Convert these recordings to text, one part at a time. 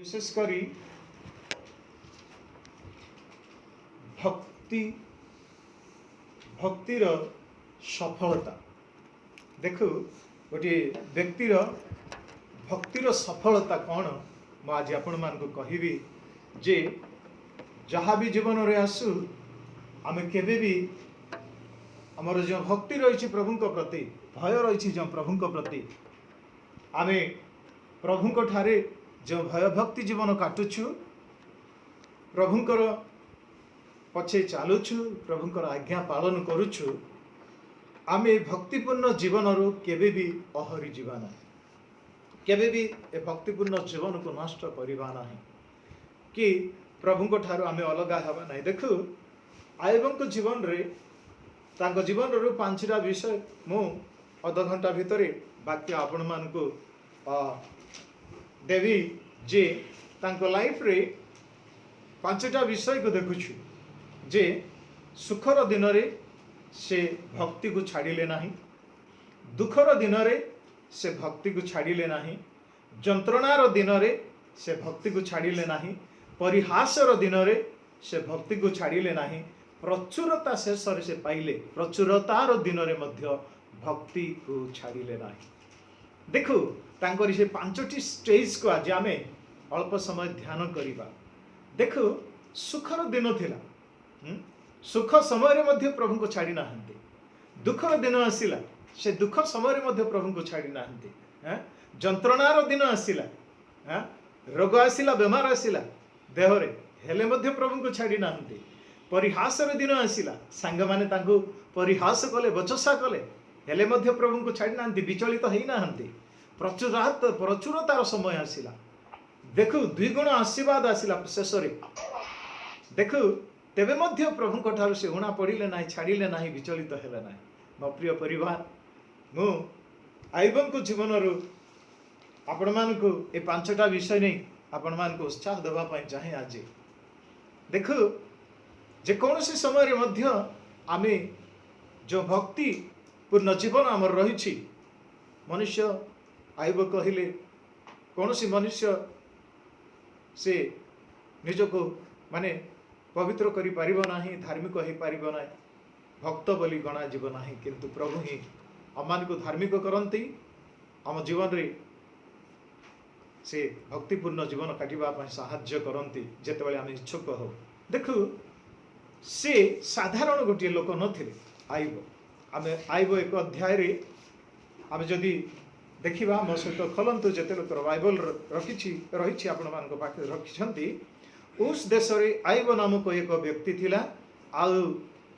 ବିଶେଷ କରି ଭକ୍ତି, ଭକ୍ତିର ସଫଳତା ଦେଖୁ। ଗୋଟିଏ ବ୍ୟକ୍ତିର ଭକ୍ତିର ସଫଳତା କ'ଣ, ମୁଁ ଆଜି ଆପଣମାନଙ୍କୁ କହିବି ଯେ ଯାହା ବି ଜୀବନରେ ଆସୁ, ଆମେ କେବେ ବି ଆମର ଯେଉଁ ଭକ୍ତି ରହିଛି ପ୍ରଭୁଙ୍କ ପ୍ରତି, ଭୟ ରହିଛି ଯେଉଁ ପ୍ରଭୁଙ୍କ ପ୍ରତି, ଆମେ ପ୍ରଭୁଙ୍କ ଠାରେ ଯେଉଁ ଭୟଭକ୍ତି ଜୀବନ କାଟୁଛୁ, ପ୍ରଭୁଙ୍କର ପଛେ ଚାଲୁଛୁ, ପ୍ରଭୁଙ୍କର ଆଜ୍ଞା ପାଳନ କରୁଛୁ, ଆମେ ଏ ଭକ୍ତିପୂର୍ଣ୍ଣ ଜୀବନରୁ କେବେ ବି ଓହରି ଯିବା ନାହିଁ, କେବେ ବି ଏ ଭକ୍ତିପୂର୍ଣ୍ଣ ଜୀବନକୁ ନଷ୍ଟ କରିବା ନାହିଁ କି ପ୍ରଭୁଙ୍କ ଠାରୁ ଆମେ ଅଲଗା ହେବା ନାହିଁ। ଦେଖୁ, ଆୟୁବଙ୍କ ଜୀବନରେ, ତାଙ୍କ ଜୀବନରୁ ପାଞ୍ଚଟା ବିଷୟ ମୁଁ ଅଧଘଣ୍ଟା ଭିତରେ ବାକ୍ୟ ଆପଣମାନଙ୍କୁ ଦେବି ଯେ ତାଙ୍କ ଲାଇଫରେ ପାଞ୍ଚଟା ବିଷୟକୁ ଦେଖୁଛୁ ଯେ ସୁଖର ଦିନରେ ସେ ଭକ୍ତିକୁ ଛାଡ଼ିଲେ ନାହିଁ, ଦୁଃଖର ଦିନରେ ସେ ଭକ୍ତିକୁ ଛାଡ଼ିଲେ ନାହିଁ, ଯନ୍ତ୍ରଣାର ଦିନରେ ସେ ଭକ୍ତିକୁ ଛାଡ଼ିଲେ ନାହିଁ, ପରିହାସର ଦିନରେ ସେ ଭକ୍ତିକୁ ଛାଡ଼ିଲେ ନାହିଁ, ପ୍ରଚୁରତା ଶେଷରେ ସେ ପାଇଲେ, ପ୍ରଚୁରତାର ଦିନରେ ମଧ୍ୟ ଭକ୍ତିକୁ ଛାଡ଼ିଲେ ନାହିଁ। ଦେଖୁ, ତାଙ୍କରି ସେ ପାଞ୍ଚଟି ଷ୍ଟେଜକୁ ଆଜି ଆମେ ଅଳ୍ପ ସମୟ ଧ୍ୟାନ କରିବା। ଦେଖୁ, ସୁଖର ଦିନ ଥିଲା, ସୁଖ ସମୟରେ ମଧ୍ୟ ପ୍ରଭୁଙ୍କୁ ଛାଡ଼ି ନାହାନ୍ତି। ଦୁଃଖର ଦିନ ଆସିଲା, ସେ ଦୁଃଖ ସମୟରେ ମଧ୍ୟ ପ୍ରଭୁଙ୍କୁ ଛାଡ଼ି ନାହାନ୍ତି। ଯନ୍ତ୍ରଣାର ଦିନ ଆସିଲା, ରୋଗ ଆସିଲା, ବେମାର ଆସିଲା ଦେହରେ, ହେଲେ ମଧ୍ୟ ପ୍ରଭୁଙ୍କୁ ଛାଡ଼ି ନାହାନ୍ତି। ପରିହାସର ଦିନ ଆସିଲା, ସାଙ୍ଗମାନେ ତାଙ୍କୁ ପରିହାସ କଲେ, ବଚସା କଲେ, ହେଲେ ମଧ୍ୟ ପ୍ରଭୁଙ୍କୁ ଛାଡ଼ି ନାହାନ୍ତି, ବିଚଳିତ ହେଇନାହାନ୍ତି। ପ୍ରଚୁରତାର ସମୟ ଆସିଲା, ଦେଖୁ, ଦ୍ୱିଗୁଣ ଆଶୀର୍ବାଦ ଆସିଲା ଶେଷରେ। ଦେଖୁ, ତେବେ ମଧ୍ୟ ପ୍ରଭୁଙ୍କ ଠାରୁ ସେ ଉଣା ପଡ଼ିଲେ ନାହିଁ, ଛାଡ଼ିଲେ ନାହିଁ, ବିଚଳିତ ହେଲେ ନାହିଁ। ମୋ ପ୍ରିୟ ପରିବାର, ମୁଁ ଆୟୁବଙ୍କ ଜୀବନରୁ ଆପଣମାନଙ୍କୁ ଏ ପାଞ୍ଚଟା ବିଷୟ ନେଇ ଆପଣମାନଙ୍କୁ ଉତ୍ସାହ ଦେବା ପାଇଁ ଚାହେଁ ଆଜି। ଦେଖୁ, ଯେକୌଣସି ସମୟରେ ମଧ୍ୟ ଆମେ ଯେଉଁ ଭକ୍ତି ପୂର୍ଣ୍ଣ ଜୀବନ ଆମର ରହିଛି, ମନୁଷ୍ୟ, ଆୟୁବ କହିଲେ, କୌଣସି ମନୁଷ୍ୟ ସେ ନିଜକୁ ମାନେ ପବିତ୍ର କରିପାରିବ ନାହିଁ, ଧାର୍ମିକ ହେଇପାରିବ ନାହିଁ, ଭକ୍ତ ବୋଲି ଗଣାଯିବ ନାହିଁ। କିନ୍ତୁ ପ୍ରଭୁ ହିଁ ଆମମାନଙ୍କୁ ଧାର୍ମିକ କରନ୍ତି, ଆମ ଜୀବନରେ ସେ ଭକ୍ତିପୂର୍ଣ୍ଣ ଜୀବନ କାଟିବା ପାଇଁ ସାହାଯ୍ୟ କରନ୍ତି ଯେତେବେଳେ ଆମେ ଇଚ୍ଛୁକ ହଉ। ଦେଖୁ, ସେ ସାଧାରଣ ଗୋଟିଏ ଲୋକ ନଥିଲେ ଆୟୁବ। ଆମେ ଆୟୁବ ଏକ ଅଧ୍ୟାୟରେ ଆମେ ଯଦି ଦେଖିବା, ମୋ ସହିତ ଖୋଲନ୍ତୁ, ଯେତେ ଲୋକର ବାଇବଲ ରହିଛି, ଆପଣମାନଙ୍କ ପାଖରେ ରଖିଛନ୍ତି। ଉସ୍ ଦେଶରେ ଆୟୁବ ନାମକ ଏକ ବ୍ୟକ୍ତି ଥିଲା। ଆଉ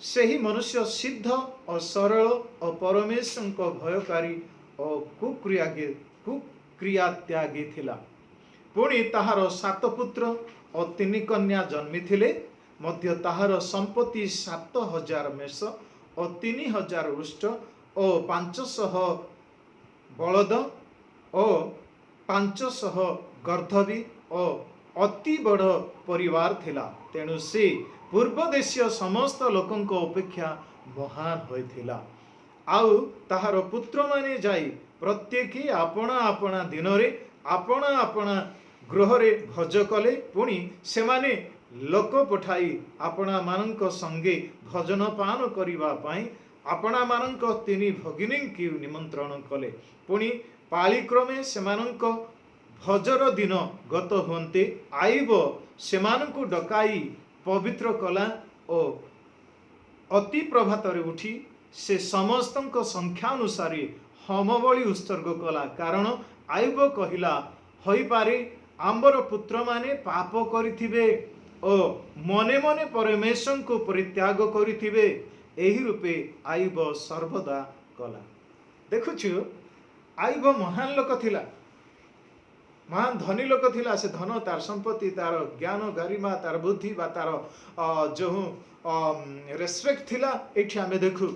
ସେହି ମନୁଷ୍ୟ ସିଦ୍ଧ ଓ ସରଳ ଓ ପରମେଶ୍ୱରଙ୍କ ଭୟକାରୀ ଓ କୁକ୍ରିୟା ତ୍ୟାଗୀ ଥିଲା। ପୁଣି ତାହାର ସାତ ପୁତ୍ର ଓ ତିନି କନ୍ୟା ଜନ୍ମିଥିଲେ। ମଧ୍ୟ ତାହାର ସମ୍ପତ୍ତି 7000 ମେଷ ଓ 3000 ଉଷ୍ଟ ଓ 500 ବଳଦ ଓ 500 ଗର୍ଦ୍ଦଭୀ ଓ ଅତି ବଡ଼ ପରିବାର ଥିଲା। ତେଣୁ ସେ ପୂର୍ବ ଦେଶୀୟ ସମସ୍ତ ଲୋକଙ୍କ ଅପେକ୍ଷା ମହାନ ହୋଇଥିଲା। ଆଉ ତାହାର ପୁତ୍ରମାନେ ଯାଇ ପ୍ରତ୍ୟେକ ଆପଣା ଆପଣା ଦିନରେ ଆପଣା ଆପଣା ଗୃହରେ ଭୋଜ କଲେ। ପୁଣି ସେମାନେ ଲୋକ ପଠାଇ ଆପଣାମାନଙ୍କ ସଙ୍ଗେ ଭୋଜନ ପାନ କରିବା ପାଇଁ ଆପଣାମାନଙ୍କ ତିନି ଭଗିନୀଙ୍କୁ ନିମନ୍ତ୍ରଣ କଲେ। ପୁଣି ପାଳିକ୍ରମେ ସେମାନଙ୍କ ଭୋଜର ଦିନ ଗତ ହୁଅନ୍ତେ, ଆୟୁବ ସେମାନଙ୍କୁ ଡକାଇ ପବିତ୍ର କଲା ଓ ଅତି ପ୍ରଭାତରେ ଉଠି ସେ ସମସ୍ତଙ୍କ ସଂଖ୍ୟା ଅନୁସାରେ ହୋମବଳି ଉତ୍ସର୍ଗ କଲା। କାରଣ ଆୟୁବ କହିଲା, ହୋଇପାରେ ଆମ୍ଭର ପୁତ୍ରମାନେ ପାପ କରିଥିବେ ଓ ମନେ ମନେ ପରମେଶ୍ୱରଙ୍କୁ ପରିତ୍ୟାଗ କରିଥିବେ। ଏହି ରୂପେ ଆୟୁବ ସର୍ବଦା କଲା। ଦେଖୁଛୁ, ଆୟୁବ ମହାନ ଲୋକ ଥିଲା, ମହାନ ଧନୀ ଲୋକ ଥିଲା। ସେ ଧନ, ତାର ସମ୍ପତ୍ତି, ତାର ଜ୍ଞାନ ଗାରିମା, ତାର ବୁଦ୍ଧି ବା ତାର ଯେଉଁ ରେସପେକ୍ଟ ଥିଲା, ଏଇଠି ଆମେ ଦେଖୁ।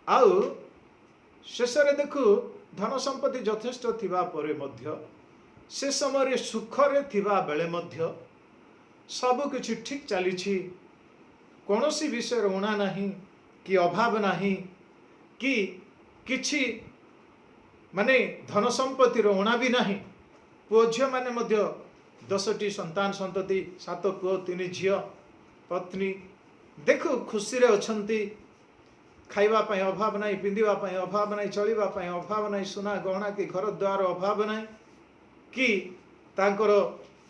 ଆଉ ଶେଷରେ ଦେଖୁ, ଧନ ସମ୍ପତ୍ତି ଯଥେଷ୍ଟ ଥିବା ପରେ ମଧ୍ୟ, ସେ ସମୟରେ ସୁଖରେ ଥିବା ବେଳେ ମଧ୍ୟ, ସବୁ କିଛି ଠିକ୍ ଚାଲିଛି, କୌଣସି ବିଷୟରେ ଉଣା ନାହିଁ କି ଅଭାବ ନାହିଁ କି କିଛି ମାନେ ଧନ ସମ୍ପତ୍ତିର ଉଣା ବି ନାହିଁ, ପୁଅ ଝିଅମାନେ ମଧ୍ୟ 10ଟି ସନ୍ତାନ ସନ୍ତତି, ସାତ ପୁଅ, ତିନି ଝିଅ, ପତ୍ନୀ। ଦେଖୁ ଖୁସିରେ ଅଛନ୍ତି। ଖାଇବା ପାଇଁ ଅଭାବ ନାହିଁ, ପିନ୍ଧିବା ପାଇଁ ଅଭାବ ନାହିଁ, ଚଳିବା ପାଇଁ ଅଭାବ ନାହିଁ, ସୁନା ଗହଣା କି ଘର ଦ୍ୱାର ଅଭାବ ନାହିଁ, କି ତାଙ୍କର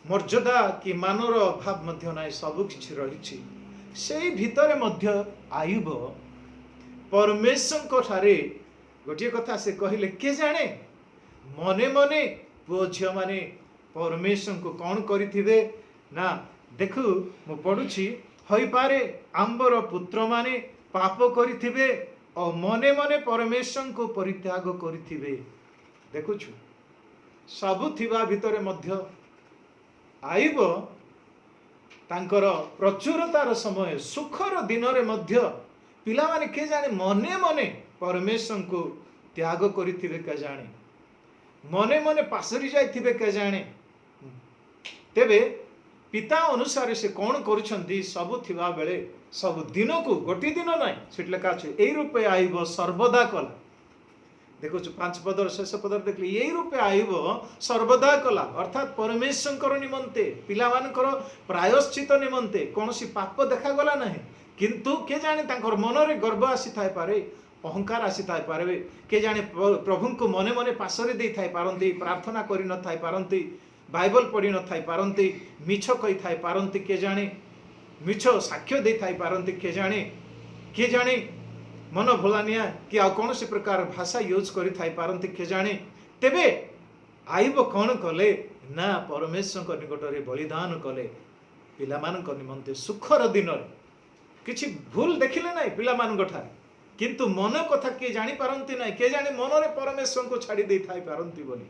ମର୍ଯ୍ୟାଦା କି ମାନର ଅଭାବ ମଧ୍ୟ ନାହିଁ। ସବୁ କିଛି ରହିଛି। ସେଇ ଭିତରେ ମଧ୍ୟ ଆୟୁବ ପରମେଶ୍ୱରଙ୍କ ଠାରେ ଗୋଟିଏ କଥା ସେ କହିଲେ, କିଏ ଜାଣେ ମନେ ମନେ ପୁଅ ଝିଅମାନେ ପରମେଶ୍ୱରଙ୍କୁ କ'ଣ କରିଥିବେ ନା। ଦେଖୁ, ମୁଁ ପଢ଼ୁଛି, ହୋଇପାରେ ଆମ୍ଭର ପୁତ୍ରମାନେ ପାପ କରିଥିବେ ଓ ମନେ ମନେ ପରମେଶ୍ୱରଙ୍କୁ ପରିତ୍ୟାଗ କରିଥିବେ। ଦେଖୁଛୁ, ସବୁ ଥିବା ଭିତରେ ମଧ୍ୟ ଆୟୁବ ତାଙ୍କର ପ୍ରଚୁରତାର ସମୟ, ସୁଖର ଦିନରେ ମଧ୍ୟ ପିଲାମାନେ କିଏ ଜାଣେ ମନେ ମନେ ପରମେଶ୍ୱରଙ୍କୁ ତ୍ୟାଗ କରିଥିବେ କେଜାଣି, ମନେ ମନେ ପାଶୋରି ଯାଇଥିବେ କେଜାଣି। ତେବେ ପିତା ଅନୁସାରେ ସେ କ'ଣ କରୁଛନ୍ତି? ସବୁ ଥିବା ବେଳେ, ସବୁ ଦିନକୁ, ଗୋଟିଏ ଦିନ ନାହିଁ, ସେଠି ଲେଖା ଅଛି, ଏଇ ରୂପେ ଆୟୁବ ସର୍ବଦା କଲା। ଦେଖୁଛୁ, 5 ପଦର ଶେଷ ପଦରେ ଦେଖିଲି, ଏଇ ରୂପେ ଆୟୁବ ସର୍ବଦା କଲା। ଅର୍ଥାତ୍ ପରମେଶ୍ୱରଙ୍କର ନିମନ୍ତେ, ପିଲାମାନଙ୍କର ପ୍ରାୟଶ୍ଚିତ ନିମନ୍ତେ କୌଣସି ପାପ ଦେଖାଗଲା ନାହିଁ। କିନ୍ତୁ କିଏ ଜାଣେ ତାଙ୍କର ମନରେ ଗର୍ବ ଆସିଥାଇପାରେ, ଅହଙ୍କାର ଆସିଥାଇପାରେ। କିଏ ଜାଣେ ପ୍ରଭୁଙ୍କୁ ମନେ ମନେ ପାଶୋରି ଦେଇଥାଇ ପାରନ୍ତି, ପ୍ରାର୍ଥନା କରିନଥାଇ ପାରନ୍ତି, ବାଇବଲ ପଢ଼ି ନଥାଇ ପାରନ୍ତି, ମିଛ କହିଥାଇ ପାରନ୍ତି, କିଏ ଜାଣେ ମିଛ ସାକ୍ଷ୍ୟ ଦେଇଥାଇ ପାରନ୍ତି, କିଏ ଜାଣେ, କିଏ ଜାଣେ ମନ ଭୋଲାନିଆ କି ଆଉ କୌଣସି ପ୍ରକାର ଭାଷା ୟୁଜ୍ କରିଥାଇ ପାରନ୍ତି, କିଏ ଜାଣେ। ତେବେ ଆୟୁବ କ'ଣ କଲେ ନା, ପରମେଶ୍ୱରଙ୍କ ନିକଟରେ ବଳିଦାନ କଲେ ପିଲାମାନଙ୍କ ନିମନ୍ତେ। ସୁଖର ଦିନରେ କିଛି ଭୁଲ ଦେଖିଲେ ନାହିଁ ପିଲାମାନଙ୍କ ଠାରେ, କିନ୍ତୁ ମନ କଥା କିଏ ଜାଣିପାରନ୍ତି ନାହିଁ। କିଏ ଜାଣେ ମନରେ ପରମେଶ୍ୱରଙ୍କୁ ଛାଡ଼ି ଦେଇଥାଇ ପାରନ୍ତି ବୋଲି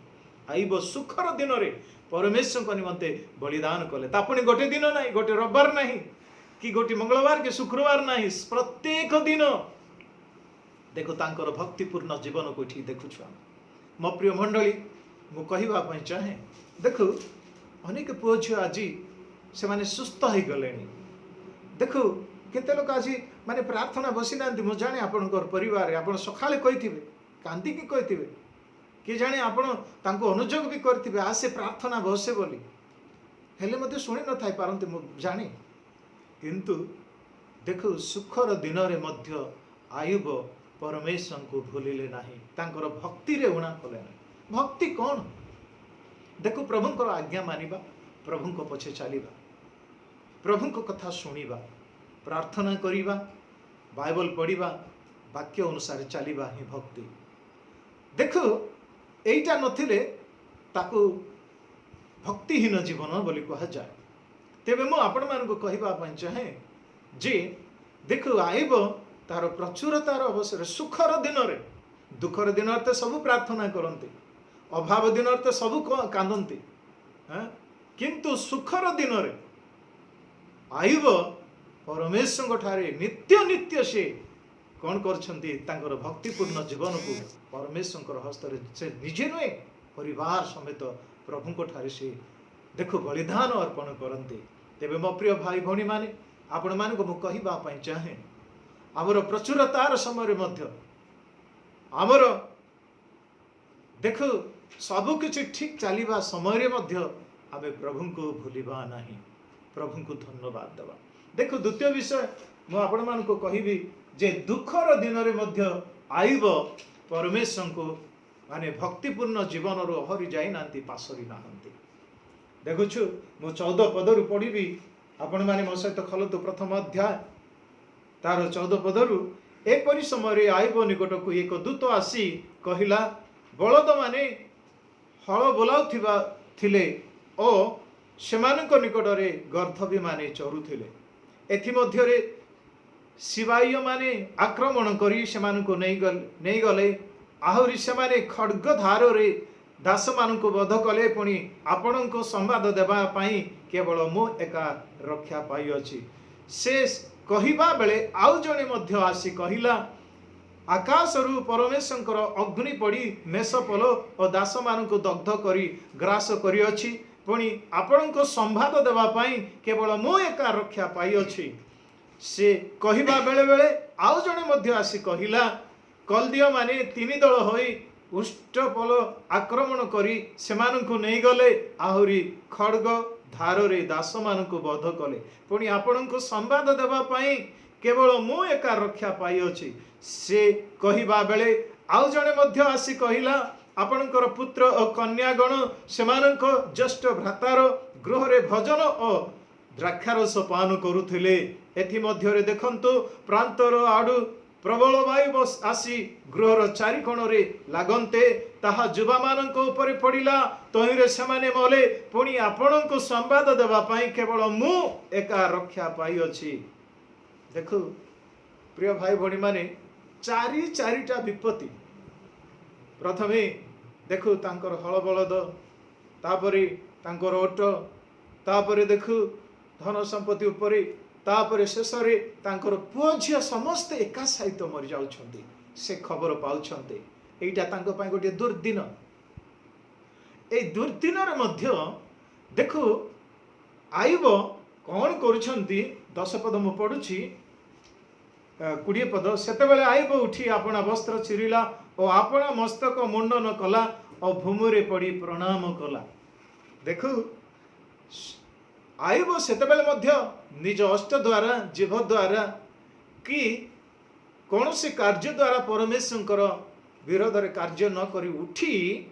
ଆୟୁବ ସୁଖର ଦିନରେ ପରମେଶ୍ୱରଙ୍କ ନିମନ୍ତେ ବଳିଦାନ କଲେ। ତା ପୁଣି ଗୋଟେ ଦିନ ନାହିଁ, ଗୋଟେ ରବିବାର ନାହିଁ କି ଗୋଟେ ମଙ୍ଗଳବାର କି ଶୁକ୍ରବାର ନାହିଁ, ପ୍ରତ୍ୟେକ ଦିନ। ଦେଖ, ତାଙ୍କର ଭକ୍ତିପୂର୍ଣ୍ଣ ଜୀବନକୁ ଏଠି ଦେଖୁଛୁ ଆମେ। ମୋ ପ୍ରିୟ ମଣ୍ଡଳୀ, ମୁଁ କହିବା ପାଇଁ ଚାହେଁ, ଦେଖୁ ଅନେକ ପୁଅ ଝିଅ ଆଜି ସେମାନେ ସୁସ୍ଥ ହେଇଗଲେଣି। ଦେଖୁ, କେତେ ଲୋକ ଆଜି ମାନେ ପ୍ରାର୍ଥନା ବସିନାହାନ୍ତି। ମୁଁ ଜାଣେ ଆପଣଙ୍କର ପରିବାରରେ ଆପଣ ସକାଳେ କହିଥିବେ, କାନ୍ଦିକି କହିଥିବେ, କିଏ ଜାଣେ ଆପଣ ତାଙ୍କୁ ଅନୁଯୋଗ ବି କରିଥିବେ, ଆସେ ପ୍ରାର୍ଥନା ବସେ ବୋଲି, ହେଲେ ମଧ୍ୟ ଶୁଣି ନଥାଇ ପାରନ୍ତି, ମୁଁ ଜାଣେ। କିନ୍ତୁ ଦେଖୁ, ସୁଖର ଦିନରେ ମଧ୍ୟ ଆୟୁବ ପରମେଶ୍ୱରଙ୍କୁ ଭୁଲିଲେ ନାହିଁ, ତାଙ୍କର ଭକ୍ତିରେ ଊଣା କଲେ ନାହିଁ। ଭକ୍ତି କ'ଣ? ଦେଖୁ, ପ୍ରଭୁଙ୍କର ଆଜ୍ଞା ମାନିବା, ପ୍ରଭୁଙ୍କ ପଛେ ଚାଲିବା, ପ୍ରଭୁଙ୍କ କଥା ଶୁଣିବା, ପ୍ରାର୍ଥନା କରିବା, ବାଇବଲ ପଢ଼ିବା, ବାକ୍ୟ ଅନୁସାରେ ଚାଲିବା ହିଁ ଭକ୍ତି। ଦେଖୁ, ଏଇଟା ନଥିଲେ ତାକୁ ଭକ୍ତିହୀନ ଜୀବନ ବୋଲି କୁହାଯାଏ। ତେବେ ମୁଁ ଆପଣମାନଙ୍କୁ କହିବା ପାଇଁ ଚାହେଁ ଯେ ଦେଖୁ, ଆୟୁବ ତାର ପ୍ରଚୁରତାର ଅବସରରେ, ସୁଖର ଦିନରେ, ଦୁଃଖର ଦିନରେ ତ ସବୁ ପ୍ରାର୍ଥନା କରନ୍ତି, ଅଭାବ ଦିନରେ ତ ସବୁ କାନ୍ଦନ୍ତି, କିନ୍ତୁ ସୁଖର ଦିନରେ ଆୟୁବ ପରମେଶ୍ୱରଙ୍କ ଠାରେ ନିତ୍ୟ ନିତ୍ୟ ସେ କ'ଣ କରୁଛନ୍ତି? ତାଙ୍କର ଭକ୍ତିପୂର୍ଣ୍ଣ ଜୀବନକୁ ପରମେଶ୍ୱରଙ୍କର ହସ୍ତରେ ସେ ନିଜେ ନୁହେଁ, ପରିବାର ସମେତ ପ୍ରଭୁଙ୍କ ଠାରେ ସେ ଦେଖୁ ବଳିଦାନ ଅର୍ପଣ କରନ୍ତି। ତେବେ ମୋ ପ୍ରିୟ ଭାଇ ଭଉଣୀମାନେ, ଆପଣମାନଙ୍କୁ ମୁଁ କହିବା ପାଇଁ ଚାହେଁ, ଆମର ପ୍ରଚୁରତାର ସମୟରେ ମଧ୍ୟ, ଆମର ଦେଖୁ ସବୁ କିଛି ଠିକ୍ ଚାଲିବା ସମୟରେ ମଧ୍ୟ ଆମେ ପ୍ରଭୁଙ୍କୁ ଭୁଲିବା ନାହିଁ, ପ୍ରଭୁଙ୍କୁ ଧନ୍ୟବାଦ ଦେବା। ଦେଖୁ, ଦ୍ୱିତୀୟ ବିଷୟ ମୁଁ ଆପଣମାନଙ୍କୁ କହିବି ଯେ ଦୁଃଖର ଦିନରେ ମଧ୍ୟ ଆୟୁବ ପରମେଶ୍ୱରଙ୍କୁ ମାନେ ଭକ୍ତିପୂର୍ଣ୍ଣ ଜୀବନରୁ ଓହରି ଯାଇନାହାନ୍ତି, ପାଶୋରି ନାହାନ୍ତି। ଦେଖୁଛୁ, ମୁଁ 14 ପଦରୁ ପଢ଼ିବି, ଆପଣମାନେ ମୋ ସହିତ ଖୋଲନ୍ତୁ ପ୍ରଥମ ଅଧ୍ୟାୟ ତାର 14 ପଦରୁ। ଏପରି ସମୟରେ ଆୟୁବ ନିକଟକୁ ଏକ ଦୂତ ଆସି କହିଲା, ବଳଦମାନେ ହଳ ବୁଲାଉଥିବା ଥିଲେ ଓ ସେମାନଙ୍କ ନିକଟରେ ଗର୍ଦ୍ଦଭୀମାନେ ଚରୁଥିଲେ। ଏଥିମଧ୍ୟରେ ସାବୀୟମାନେ ଆକ୍ରମଣ କରି ସେମାନଙ୍କୁ ନେଇଗଲେ। ଆହୁରି ସେମାନେ ଖଡ଼ଗ ଧାରରେ ଦାସମାନଙ୍କୁ ବଧ କଲେ। ପୁଣି ଆପଣଙ୍କୁ ସମ୍ବାଦ ଦେବା ପାଇଁ କେବଳ ମୁଁ ଏକା ରକ୍ଷା ପାଇଅଛି। ସେ କହିବା ବେଳେ ଆଉ ଜଣେ ମଧ୍ୟ ଆସି କହିଲା, ଆକାଶରୁ ପରମେଶ୍ୱରଙ୍କର ଅଗ୍ନି ପଡ଼ି ମେଷପଲ ଓ ଦାସମାନଙ୍କୁ ଦଗ୍ଧ କରି ଗ୍ରାସ କରିଅଛି। ପୁଣି ଆପଣଙ୍କ ସମ୍ବାଦ ଦେବା ପାଇଁ କେବଳ ମୁଁ ଏକା ରକ୍ଷା ପାଇଅଛି। ସେ କହିବା ବେଳେ ବେଳେ ଆଉ ଜଣେ ମଧ୍ୟ ଆସି କହିଲା, କଲ୍ଦୀୟମାନେ ତିନି ଦଳ ହୋଇ ଉଷ୍ଟ୍ରପଲ ଆକ୍ରମଣ କରି ସେମାନଙ୍କୁ ନେଇଗଲେ, ଆହୁରି ଖଡ଼ଗ ଧାରରେ ଦାସମାନଙ୍କୁ ବଧ କଲେ। ପୁଣି ଆପଣଙ୍କୁ ସମ୍ବାଦ ଦେବା ପାଇଁ କେବଳ ମୁଁ ଏକା ରକ୍ଷା ପାଇଅଛି। ସେ କହିବା ବେଳେ ଆଉ ଜଣେ ମଧ୍ୟ ଆସି କହିଲା, ଆପଣଙ୍କର ପୁତ୍ର ଓ କନ୍ୟାଗଣ ସେମାନଙ୍କ ଜ୍ୟେଷ୍ଠ ଭ୍ରାତାର ଗୃହରେ ଭୋଜନ ଓ ଦ୍ରାକ୍ଷାରସ ପାନ କରୁଥିଲେ। ଏଥିମଧ୍ୟରେ ଦେଖନ୍ତୁ, ପ୍ରାନ୍ତର ଆଡ଼ୁ ପ୍ରବଳ ବାୟୁ ଆସି ଗୃହର ଚାରିକୋଣରେ ଲାଗନ୍ତେ ତାହା ଯୁବାମାନଙ୍କ ଉପରେ ପଡ଼ିଲା, ତହିଁରେ ସେମାନେ ମଲେ। ପୁଣି ଆପଣଙ୍କୁ ସମ୍ବାଦ ଦେବା ପାଇଁ କେବଳ ମୁଁ ଏକା ରକ୍ଷା ପାଇଅଛି। ଦେଖୁ ପ୍ରିୟ ଭାଇ ଭଉଣୀମାନେ, ଚାରି ଚାରିଟା ବିପତ୍ତି। ପ୍ରଥମେ ଦେଖୁ ତାଙ୍କର ହଳ ବଳଦ, ତାପରେ ତାଙ୍କର ଓଟ, ତାପରେ ଦେଖୁ ଧନ ସମ୍ପତ୍ତି ଉପରେ, ତାପରେ ଶେଷରେ ତାଙ୍କର ପୁଅ ଝିଅ ସମସ୍ତେ ଏକା ସହିତ ମରିଯାଉଛନ୍ତି। ସେ ଖବର ପାଉଛନ୍ତି। ଏଇଟା ତାଙ୍କ ପାଇଁ ଗୋଟିଏ ଦୁର୍ଦିନ। ଏଇ ଦୁର୍ଦିନରେ ମଧ୍ୟ ଦେଖୁ ଆୟୁବ କ'ଣ କରୁଛନ୍ତି। 10 ପଦ ମୁଁ ପଢୁଛି, 20 ପଦ। ସେତେବେଳେ ଆୟୁବ ଉଠି ଆପଣା ବସ୍ତ୍ର ଚିରିଲା ଓ ଆପଣା ମସ୍ତକ ମୁଣ୍ଡନ କଲା ଓ ଭୂମିରେ ପଡ଼ି ପ୍ରଣାମ କଲା। ଦେଖୁ ଆୟୁବ ସେତେବେଳେ ମଧ୍ୟ ନିଜ ଓଷ୍ଠ ଦ୍ୱାରା, ଜିଭ ଦ୍ୱାରା କି କୌଣସି କାର୍ଯ୍ୟ ଦ୍ୱାରା ପରମେଶ୍ୱରଙ୍କର ବିରୋଧରେ କାର୍ଯ୍ୟ ନ କରି ଉଠି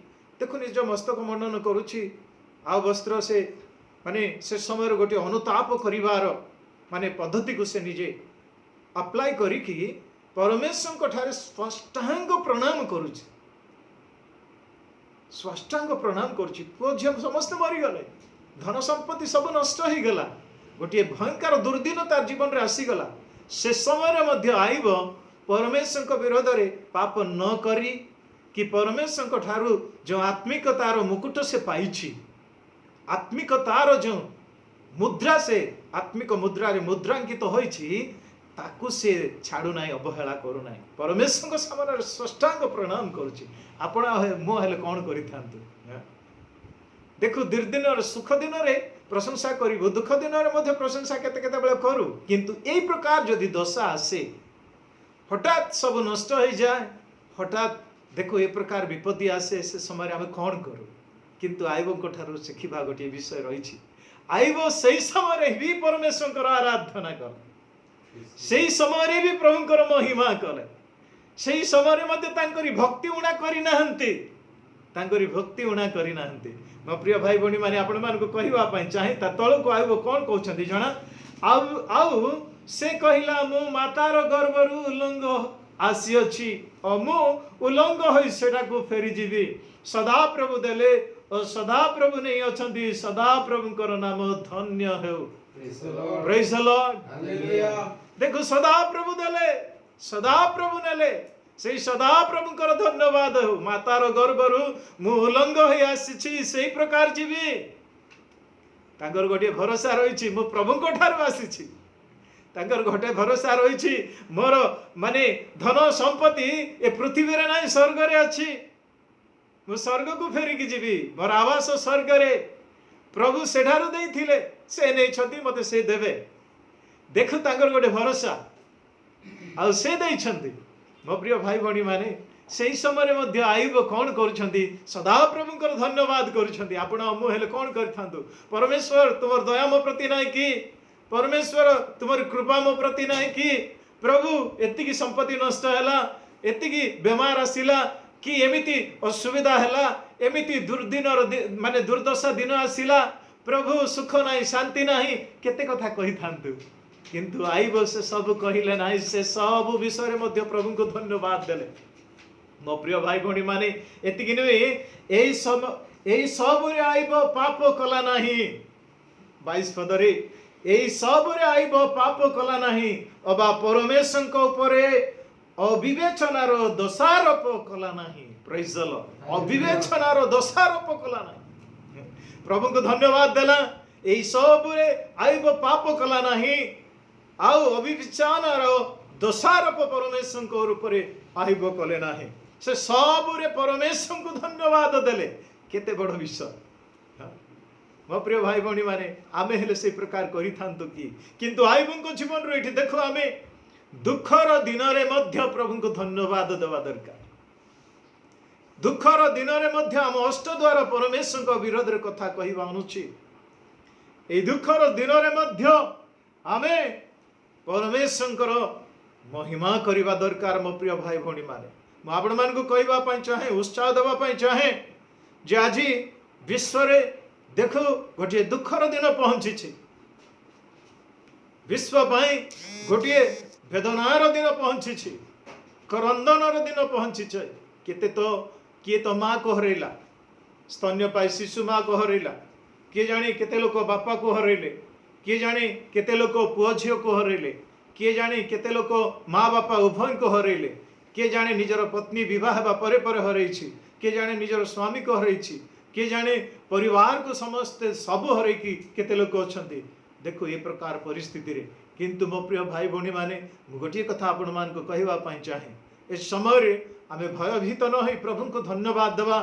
ଦେଖୁ ନିଜ ମସ୍ତକ ମଣ୍ଡନ କରୁଛି। ଆଉ ବସ୍ତ୍ର ସେ ମାନେ ସେ ସମୟରେ ଗୋଟିଏ ଅନୁତାପ କରିବାର ମାନେ ପଦ୍ଧତିକୁ ସେ ନିଜେ ଆପ୍ଲାଏ କରିକି ପରମେଶ୍ୱରଙ୍କ ଠାରେ ସାଷ୍ଟାଙ୍ଗ ପ୍ରଣାମ କରୁଛି, ସାଷ୍ଟାଙ୍ଗ ପ୍ରଣାମ କରୁଛି। ପୁଅ ଝିଅ ସମସ୍ତେ ମରିଗଲେ, ଧନ ସମ୍ପତ୍ତି ସବୁ ନଷ୍ଟ ହେଇଗଲା, ଗୋଟିଏ ଭୟଙ୍କର ଦୁର୍ଦିନ ତାର ଜୀବନରେ ଆସିଗଲା। ସେ ସମୟରେ ମଧ୍ୟ ଆୟୁବ ପରମେଶ୍ୱରଙ୍କ ବିରୋଧରେ ପାପ ନ କରି କି ପରମେଶ୍ୱରଙ୍କ ଠାରୁ ଯେଉଁ ଆତ୍ମିକତାର ମୁକୁଟ ସେ ପାଇଛି, ଆତ୍ମିକତାର ଯେଉଁ ମୁଦ୍ରା ସେ ଆତ୍ମିକ ମୁଦ୍ରାରେ ମୁଦ୍ରାଙ୍କିତ ହୋଇଛି, ତାକୁ ସେ ଛାଡ଼ୁନାହିଁ, ଅବହେଳା କରୁନାହିଁ। ପରମେଶ୍ୱରଙ୍କ ସାମ୍ନାରେ ସାଷ୍ଟାଙ୍ଗ ପ୍ରଣାମ କରୁଛି। ଆପଣ ମୁଁ ହେଲେ କ'ଣ କରିଥାନ୍ତୁ? ଦେଖୁ ଦୁର୍ଦିନରେ, ସୁଖ ଦିନରେ ପ୍ରଶଂସା କରିବୁ, ଦୁଃଖ ଦିନରେ ମଧ୍ୟ ପ୍ରଶଂସା କେତେ କେତେବେଳେ କରୁ। କିନ୍ତୁ ଏଇ ପ୍ରକାର ଯଦି ଦଶା ଆସେ, ହଠାତ୍ ସବୁ ନଷ୍ଟ ହେଇଯାଏ, ହଠାତ୍ ଦେଖୁ ଏ ପ୍ରକାର ବିପତ୍ତି ଆସେ, ସେ ସମୟରେ ଆମେ କ'ଣ କରୁ? କିନ୍ତୁ ଆୟୁବଙ୍କ ଠାରୁ ଶିଖିବା ଗୋଟିଏ ବିଷୟ ରହିଛି। ଆୟୁବ ସେଇ ସମୟରେ ବି ପରମେଶ୍ୱରଙ୍କର ଆରାଧନା କଲେ, ସେଇ ସମୟରେ ବି ପ୍ରଭୁଙ୍କର ମହିମା କଲେ, ସେଇ ସମୟରେ ମଧ୍ୟ ତାଙ୍କରି ଭକ୍ତି ଉଣା କରିନାହାନ୍ତି, ତାଙ୍କରି ଭକ୍ତି ଉଣା କରିନାହାନ୍ତି। ମୋ ପ୍ରିୟ ଭାଇ ଭଉଣୀମାନେ, ଆପଣମାନଙ୍କୁ କହିବା ପାଇଁ ଚାହେଁ, ତା ତଳକୁ ଆୟୁବ କ'ଣ କହୁଛନ୍ତି ଜଣା। ଆଉ ସେ କହିଲା, ମୁଁ ମାତାର ଗର୍ଭରୁ ଉଲଙ୍ଗ ଆସିଅଛି ଓ ମୁଁ ଉଲଙ୍ଗ ହୋଇ ସେଠାକୁ ଫେରିଯିବି। ସଦାପ୍ରଭୁ ଦେଲେ ଓ ସଦାପ୍ରଭୁ ନେଇ ଅଛନ୍ତି, ସଦାପ୍ରଭୁଙ୍କର ନାମ ଧନ୍ୟ ହେଉ। Praise the Lord. Praise the Lord. Hallelujah. ଦେଖୁ ସଦାପ୍ରଭୁ ଦେଲେ, ସଦାପ୍ରଭୁ ନେଲେ, ସେଇ ସଦାପ୍ରଭୁଙ୍କର ଧନ୍ୟବାଦ ହେଉ। ମାତାର ଗର୍ଭରୁ ମୁଁ ଉଲଙ୍ଗ ହୋଇ ଆସିଛି, ସେଇ ପ୍ରକାର ଯିବି। ତାଙ୍କର ଗୋଟିଏ ଭରସା ରହିଛି, ମୁଁ ପ୍ରଭୁଙ୍କ ଠାରୁ ଆସିଛି। ତାଙ୍କର ଗୋଟେ ଭରସା ରହିଛି, ମୋର ମାନେ ଧନ ସମ୍ପତ୍ତି ଏ ପୃଥିବୀରେ ନାହିଁ, ସ୍ୱର୍ଗରେ ଅଛି। ମୁଁ ସ୍ୱର୍ଗକୁ ଫେରିକି ଯିବି, ମୋର ଆବାସ ସ୍ୱର୍ଗରେ। ପ୍ରଭୁ ସେଠାରୁ ଦେଇଥିଲେ, ସେ ନେଇଛନ୍ତି, ମୋତେ ସେ ଦେବେ। ଦେଖୁ ତାଙ୍କର ଗୋଟେ ଭରସା, ଆଉ ସେ ଦେଇଛନ୍ତି। ମୋ ପ୍ରିୟ ଭାଇ ଭଉଣୀମାନେ, ସେଇ ସମୟରେ ମଧ୍ୟ ଆୟୁବ କ'ଣ କରୁଛନ୍ତି? ସଦାପ୍ରଭୁଙ୍କର ଧନ୍ୟବାଦ କରୁଛନ୍ତି। ଆପଣ ମୁଁ ହେଲେ କ'ଣ କରିଥାନ୍ତୁ? ପରମେଶ୍ୱର, ତୁମର ଦୟା ମୋ ପ୍ରତି ନାହିଁ କି? ପରମେଶ୍ୱର, ତୁମର କୃପା ମୋ ପ୍ରତି ନାହିଁ କି? ପ୍ରଭୁ, ଏତିକି ସମ୍ପତ୍ତି ନଷ୍ଟ ହେଲା, ଏତିକି ବେମାର ଆସିଲା କି ଏମିତି ଅସୁବିଧା ହେଲା, ଏମିତି ଦୁର୍ଦିନର ମାନେ ଦୁର୍ଦ୍ଦଶା ଦିନ ଆସିଲା, ପ୍ରଭୁ ସୁଖ ନାହିଁ, ଶାନ୍ତି ନାହିଁ, କେତେ କଥା କହିଥାନ୍ତୁ। କିନ୍ତୁ ଆୟୁବ ସେ ସବୁ କହିଲେ ନାହିଁ, ସେ ସବୁ ବିଷୟରେ ମଧ୍ୟ ପ୍ରଭୁଙ୍କୁ ଧନ୍ୟବାଦ ଦେଲେ। ମୋ ପ୍ରିୟ ଭାଇ ଭଉଣୀମାନେ, ଏତିକି ନୁହେଁ, ଏଇ ସବୁରେ ଆୟୁବ ପାପ କଲା ନାହିଁ। 22 ପଦରେ, ଏଇ ସବୁରେ ଆୟୁବ ପାପ କଲା ନାହିଁ ଅବା ପରମେଶ୍ୱରଙ୍କ ଉପରେ ଅବିବେଚନାର ଦୋଷାରୋପ କଲା ନାହିଁ। Praise the Lord. ଅବିବେଚନାର ଦୋଷାରୋପ କଲା ନାହିଁ, ପ୍ରଭୁଙ୍କୁ ଧନ୍ୟବାଦ ଦେଲା। ଏଇ ସବୁରେ ଆୟୁବ ପାପ କଲା ନାହିଁ, ଆଉ ଅବିବେଚନାର ଦୋଷାରୋପ ପରମେଶ୍ୱରଙ୍କ ଉପରେ ଆୟୁବ କଲେ ନାହିଁ। ସେ ସବୁରେ ପରମେଶ୍ୱରଙ୍କୁ ଧନ୍ୟବାଦ ଦେଲେ। କେତେ ବଡ଼ ବିଷୟ! ହଁ। ମୋ ପ୍ରିୟ ଭାଇ ଭଉଣୀମାନେ, ଆମେ ହେଲେ ସେଇ ପ୍ରକାର କରିଥାନ୍ତୁ କି? କିନ୍ତୁ ଆୟୁବଙ୍କ ଜୀବନରୁ ଏଇଠି ଦେଖୁ ଆମେ ଦୁଃଖର ଦିନରେ ମଧ୍ୟ ପ୍ରଭୁଙ୍କୁ ଧନ୍ୟବାଦ ଦେବା ଦରକାର। ଦୁଃଖର ଦିନରେ ମଧ୍ୟ ଆମ ଓଷ୍ଠ ଦ୍ୱାରା ପରମେଶ୍ୱରଙ୍କ ବିରୋଧରେ କଥା କହିବା ଅନୁଚିତ। ଏଇ ଦୁଃଖର ଦିନରେ ମଧ୍ୟ ଆମେ ପରମେଶ୍ୱରଙ୍କର ମହିମା କରିବା ଦରକାର। ମୋ ପ୍ରିୟ ଭାଇ ଭଉଣୀମାନେ, ମୁଁ ଆପଣମାନଙ୍କୁ କହିବା ପାଇଁ ଚାହେଁ, ଉତ୍ସାହ ଦେବା ପାଇଁ ଚାହେଁ ଯେ ଆଜି ବିଶ୍ୱରେ ଦେଖୁ ଗୋଟିଏ ଦୁଃଖର ଦିନ ପହଞ୍ଚିଛି। ବିଶ୍ୱ ପାଇଁ ଗୋଟିଏ ବେଦନାର ଦିନ ପହଞ୍ଚିଛି, କ୍ରନ୍ଦନର ଦିନ ପହଞ୍ଚିଛି। କେତେ ତ କିଏ ତ ମାକୁ ହରେଇଲା, ସ୍ତନ୍ୟପାୟୀ ଶିଶୁ ମାକୁ ହରେଇଲା। କିଏ ଜାଣି କେତେ ଲୋକ ବାପାକୁ ହରେଇଲେ। କିଏ ଜାଣି କେତେ ଲୋକ ପୁଅ ଝିଅକୁ ହରେଇଲେ। କିଏ ଜାଣି କେତେ ଲୋକ ମା ବାପା ଉଭୟଙ୍କୁ ହରେଇଲେ। କିଏ ଜାଣେ ନିଜର ପତ୍ନୀ ବିବାହ ହେବା ପରେ ପରେ ହରେଇଛି। କିଏ ଜାଣେ ନିଜର ସ୍ୱାମୀକୁ ହରେଇଛି। କିଏ ଜାଣେ ପରିବାରକୁ ସମସ୍ତେ ସବୁ ହରେଇକି କେତେ ଲୋକ ଅଛନ୍ତି। ଦେଖୁ ଏ ପ୍ରକାର ପରିସ୍ଥିତିରେ କିନ୍ତୁ ମୋ ପ୍ରିୟ ଭାଇ ଭଉଣୀମାନେ, ମୁଁ ଗୋଟିଏ କଥା ଆପଣମାନଙ୍କୁ କହିବା ପାଇଁ ଚାହେଁ। ଏ ସମୟରେ ଆମେ ଭୟଭୀତ ନ ହୋଇ ପ୍ରଭୁଙ୍କୁ ଧନ୍ୟବାଦ ଦେବା,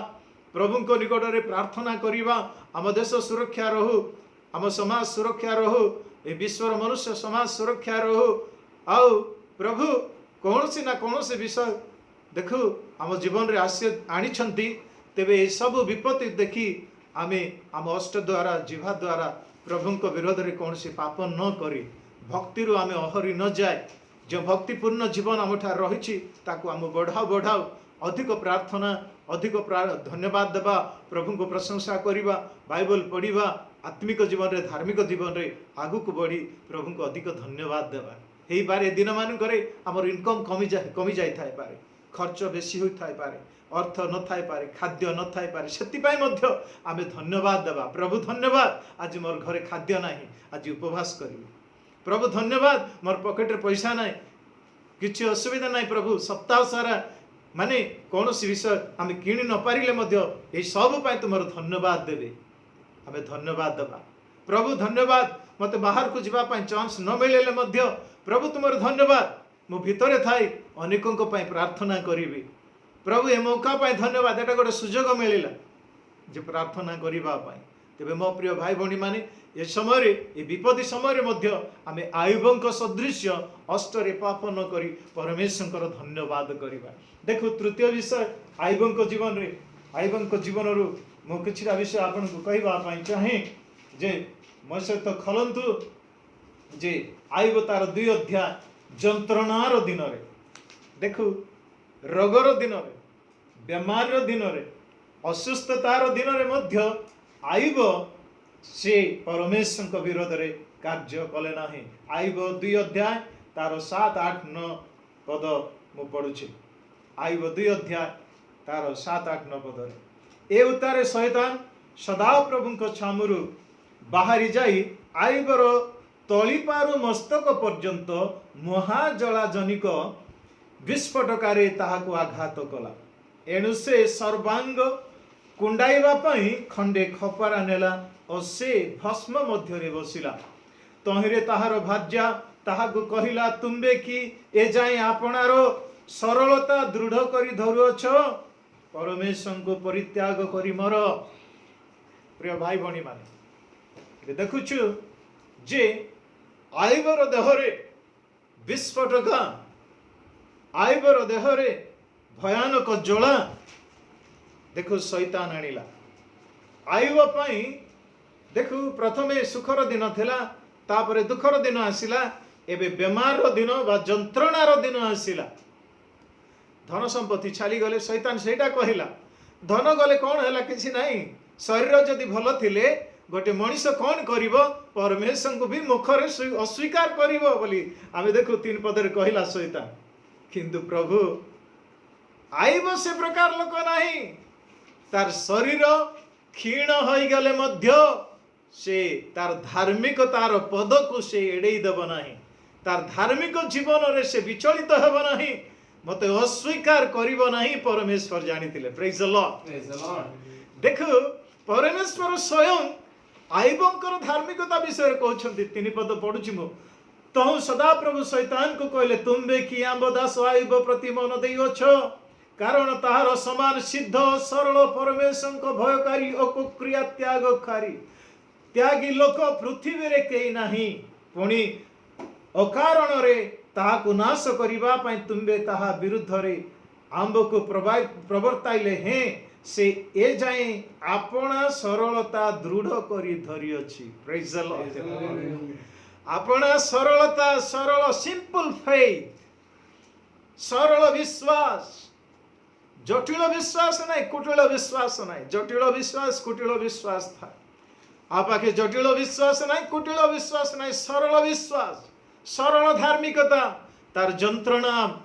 ପ୍ରଭୁଙ୍କ ନିକଟରେ ପ୍ରାର୍ଥନା କରିବା। ଆମ ଦେଶ ସୁରକ୍ଷା ରହୁ, ଆମ ସମାଜ ସୁରକ୍ଷା ରହୁ, ଏ ବିଶ୍ୱର ମନୁଷ୍ୟ ସମାଜ ସୁରକ୍ଷା ରହୁ। ଆଉ ପ୍ରଭୁ କୌଣସି ନା କୌଣସି ବିଷୟ ଦେଖୁ ଆମ ଜୀବନରେ ଆସି ଆଣିଛନ୍ତି। ତେବେ ଏସବୁ ବିପତ୍ତି ଦେଖି ଆମେ ଆମ ଓଷ୍ଠ ଦ୍ୱାରା, ଜିଭା ଦ୍ୱାରା ପ୍ରଭୁଙ୍କ ବିରୋଧରେ କୌଣସି ପାପ ନ କରି, ଭକ୍ତିରୁ ଆମେ ଓହରି ନ ଯାଏ, ଯେଉଁ ଭକ୍ତିପୂର୍ଣ୍ଣ ଜୀବନ ଆମଠାରେ ରହିଛି ତାକୁ ଆମେ ବଢ଼ାଉ ବଢ଼ାଉ, ଅଧିକ ପ୍ରାର୍ଥନା, ଅଧିକ ଧନ୍ୟବାଦ ଦେବା, ପ୍ରଭୁଙ୍କୁ ପ୍ରଶଂସା କରିବା, ବାଇବଲ ପଢ଼ିବା, ଆତ୍ମିକ ଜୀବନରେ, ଧାର୍ମିକ ଜୀବନରେ ଆଗକୁ ବଢ଼ି ପ୍ରଭୁଙ୍କୁ ଅଧିକ ଧନ୍ୟବାଦ ଦେବା। ହେଇପାରେ ଏ ଦିନମାନଙ୍କରେ ଆମର ଇନକମ୍ କମି ଯାଇଥାଇପାରେ, ଖର୍ଚ୍ଚ ବେଶୀ ହୋଇଥାଇପାରେ, ଅର୍ଥ ନଥାଇପାରେ, ଖାଦ୍ୟ ନଥାଇପାରେ। ସେଥିପାଇଁ ମଧ୍ୟ ଆମେ ଧନ୍ୟବାଦ ଦେବା। ପ୍ରଭୁ ଧନ୍ୟବାଦ, ଆଜି ମୋର ଘରେ ଖାଦ୍ୟ ନାହିଁ, ଆଜି ଉପବାସ କରିବି। ପ୍ରଭୁ ଧନ୍ୟବାଦ, ମୋର ପକେଟରେ ପଇସା ନାହିଁ, କିଛି ଅସୁବିଧା ନାହିଁ ପ୍ରଭୁ। ସପ୍ତାହ ସାରା ମାନେ କୌଣସି ବିଷୟ ଆମେ କିଣି ନ ପାରିଲେ ମଧ୍ୟ ଏଇ ସବୁ ପାଇଁ ତୁମର ଧନ୍ୟବାଦ ଦେବେ। ଆମେ ଧନ୍ୟବାଦ ଦେବା। ପ୍ରଭୁ ଧନ୍ୟବାଦ, ମୋତେ ବାହାରକୁ ଯିବା ପାଇଁ ଚାନ୍ସ ନ ମିଳିଲେ ମଧ୍ୟ ପ୍ରଭୁ ତୁମର ଧନ୍ୟବାଦ, ମୁଁ ଭିତରେ ଥାଇ ଅନେକଙ୍କ ପାଇଁ ପ୍ରାର୍ଥନା କରିବି। ପ୍ରଭୁ ଏ ମୌକା ପାଇଁ ଧନ୍ୟବାଦ, ଏଇଟା ଗୋଟେ ସୁଯୋଗ ମିଳିଲା ଯେ ପ୍ରାର୍ଥନା କରିବା ପାଇଁ। ତେବେ ମୋ ପ୍ରିୟ ଭାଇ ଭଉଣୀମାନେ, ଏ ସମୟରେ, ଏ ବିପତ୍ତି ସମୟରେ ମଧ୍ୟ ଆମେ ଆୟୁବଙ୍କ ସଦୃଶ୍ୟ ଓଷ୍ଠରେ ପାପ ନ କରି ପରମେଶ୍ୱରଙ୍କର ଧନ୍ୟବାଦ କରିବା। ଦେଖୁ ତୃତୀୟ ବିଷୟ ଆୟୁବଙ୍କ ଜୀବନରେ, ଆୟୁବଙ୍କ ଜୀବନରୁ ମୁଁ କିଛିଟା ବିଷୟ ଆପଣଙ୍କୁ କହିବା ପାଇଁ ଚାହେଁ ଯେ ମୋ ସହିତ ଖୋଲନ୍ତୁ ଯେ ଆୟୁବ ତାର 2 ଅଧ୍ୟାୟ। ଯନ୍ତ୍ରଣାର ଦିନରେ, ଦେଖୁ ରୋଗର ଦିନରେ, ବେମାରର ଦିନରେ, ଅସୁସ୍ଥତାର ଦିନରେ ମଧ୍ୟ ଆୟୁବ ସେ ପରମେଶ୍ୱରଙ୍କ ବିରୋଧରେ କାର୍ଯ୍ୟ କଲେ ନାହିଁ। ଆୟୁବ 2 ଅଧ୍ୟାୟ ତାର 7, 8, 9 ପଦ ମୁଁ ପଢୁଛି। ଆୟୁବ 2 ଅଧ୍ୟାୟ ତାର 7, 8, 9 ପଦରେ, ଏ ଉତ୍ତାରେ ଶୟତାନ ସଦାପ୍ରଭୁଙ୍କ ଛାମୁରୁ ବାହାରି ଯାଇ ଆୟୁବର ତଳିପାରୁ ମସ୍ତକ ପର୍ଯ୍ୟନ୍ତ ମହାଜଳାଜନିକ ବିସ୍ଫୋଟକାରେ ତାହାକୁ ଆଘାତ କଲା। ଏଣୁ ସେ ସର୍ବାଙ୍ଗ କୁଣ୍ଡାଇବା ପାଇଁ ଖଣ୍ଡେ ଖପରା ନେଲା ଓ ସେ ଭସ୍ମ ମଧ୍ୟରେ ବସିଲା। ତହିଁରେ ତାହାର ଭାର୍ଯ୍ୟା ତାହାକୁ କହିଲା, ତୁମ୍ଭେ କି ଏଯାଏଁ ଆପଣାର ସରଳତା ଦୃଢ଼ କରି ଧରୁଅଛ? ପରମେଶ୍ୱରଙ୍କୁ ପରିତ୍ୟାଗ କରି ମର। ପ୍ରିୟ ଭାଇ ଭଉଣୀମାନେ, ଏବେ ଦେଖୁଛୁ ଯେ ଆୟୁବର ଦେହରେ ବିସ୍ଫୋଟକା, ଆୟୁବର ଦେହରେ ଭୟାନକ ଜ୍ୱଳା ଦେଖୁ ଶୈତାନ ଆଣିଲା ଆୟୁବ ପାଇଁ। ଦେଖୁ ପ୍ରଥମେ ସୁଖର ଦିନ ଥିଲା, ତାପରେ ଦୁଃଖର ଦିନ ଆସିଲା, ଏବେ ବେମାରର ଦିନ ବା ଯନ୍ତ୍ରଣାର ଦିନ ଆସିଲା। ଧନ ସମ୍ପତ୍ତି ଚାଲିଗଲେ ଶୈତାନ ସେଇଟା କହିଲା, ଧନ ଗଲେ କ'ଣ ହେଲା? କିଛି ନାହିଁ। ଶରୀର ଯଦି ଭଲ ଥିଲେ ଗୋଟେ ମଣିଷ କ'ଣ କରିବ? ପରମେଶ୍ୱରଙ୍କୁ ବି ମୁଖରେ ଅସ୍ୱୀକାର କରିବ ବୋଲି ଆମେ ଦେଖୁ 3 ପଦରେ କହିଲା ଶୈତାନ। କିନ୍ତୁ ପ୍ରଭୁ ଆଇବ ସେ ପ୍ରକାର ଲୋକ ନାହିଁ। ତାର ଶରୀର କ୍ଷୀଣ ହୋଇଗଲେ ମଧ୍ୟ ସେ ତାର ଧାର୍ମିକତାର ପଦକୁ ସେ ଏଡ଼େଇ ଦେବ ନାହିଁ। ତାର ଧାର୍ମିକ ଜୀବନରେ ସେ ବିଚଳିତ ହେବ ନାହିଁ, ମତେ ଅସ୍ୱୀକାର କରିବ ନାହିଁ, ପରମେଶ୍ୱର ଜାଣିଥିଲେ। Praise the Lord. Praise the Lord. ଦେଖୁ ପରମେଶ୍ୱର ସ୍ୱୟଂ ଆଇବଙ୍କର ଧାର୍ମିକତା ବିଷୟରେ କହୁଛନ୍ତି। 3 ପଦ ପଢୁଛି ମୁଁ। ତହୁଁ ସଦାପ୍ରଭୁ ଶୈତାନକୁ କହିଲେ, ତୁମ୍ଭେ କି ଆମ୍ଭ ଦାସ ଆଇବ ପ୍ରତି ମନ ଦେଇଅଛ? କାରଣ ତାହାର ସମାନ ସିଦ୍ଧ, ସରଳ, ପରମେଶ୍ୱରଙ୍କ ଭୟକାରୀ ଓ କୁକ୍ରିୟା ତ୍ୟାଗୀ ଲୋକ ପୃଥିବୀରେ କେହି ନାହିଁ। ପୁଣି ଅକାରଣରେ ତାହାକୁ ନାଶ କରିବା ପାଇଁ ତୁମ୍ଭେ ତାହା ବିରୁଦ୍ଧରେ ଆମ୍ଭକୁ ପ୍ରବର୍ତ୍ତାଇଲେ ହେଁ ସେ ଏ ଯାଏଁ ଆପଣା ସରଳତା ଦୃଢ଼ କରି ଧରିଅଛି। Praise the Lord. ଆପଣା ସରଳତା, ସରଳ, ସିମ୍ପଲ ଫେଥ୍, ସରଳ ବିଶ୍ୱାସ, ଜଟିଳ ବିଶ୍ୱାସ ନାହିଁ, କୁଟିଳ ବିଶ୍ୱାସ ନାହିଁ। ଜଟିଳ ବିଶ୍ୱାସ, କୁଟିଳ ବିଶ୍ୱାସ ଥାଏ। ଆ ପାଖେ ଜଟିଳ ବିଶ୍ୱାସ ନାହିଁ, କୁଟିଳ ବିଶ୍ୱାସ ନାହିଁ, ସରଳ ବିଶ୍ୱାସ, ସରଳ ଧାର୍ମିକତା। ତାର ଯନ୍ତ୍ରଣା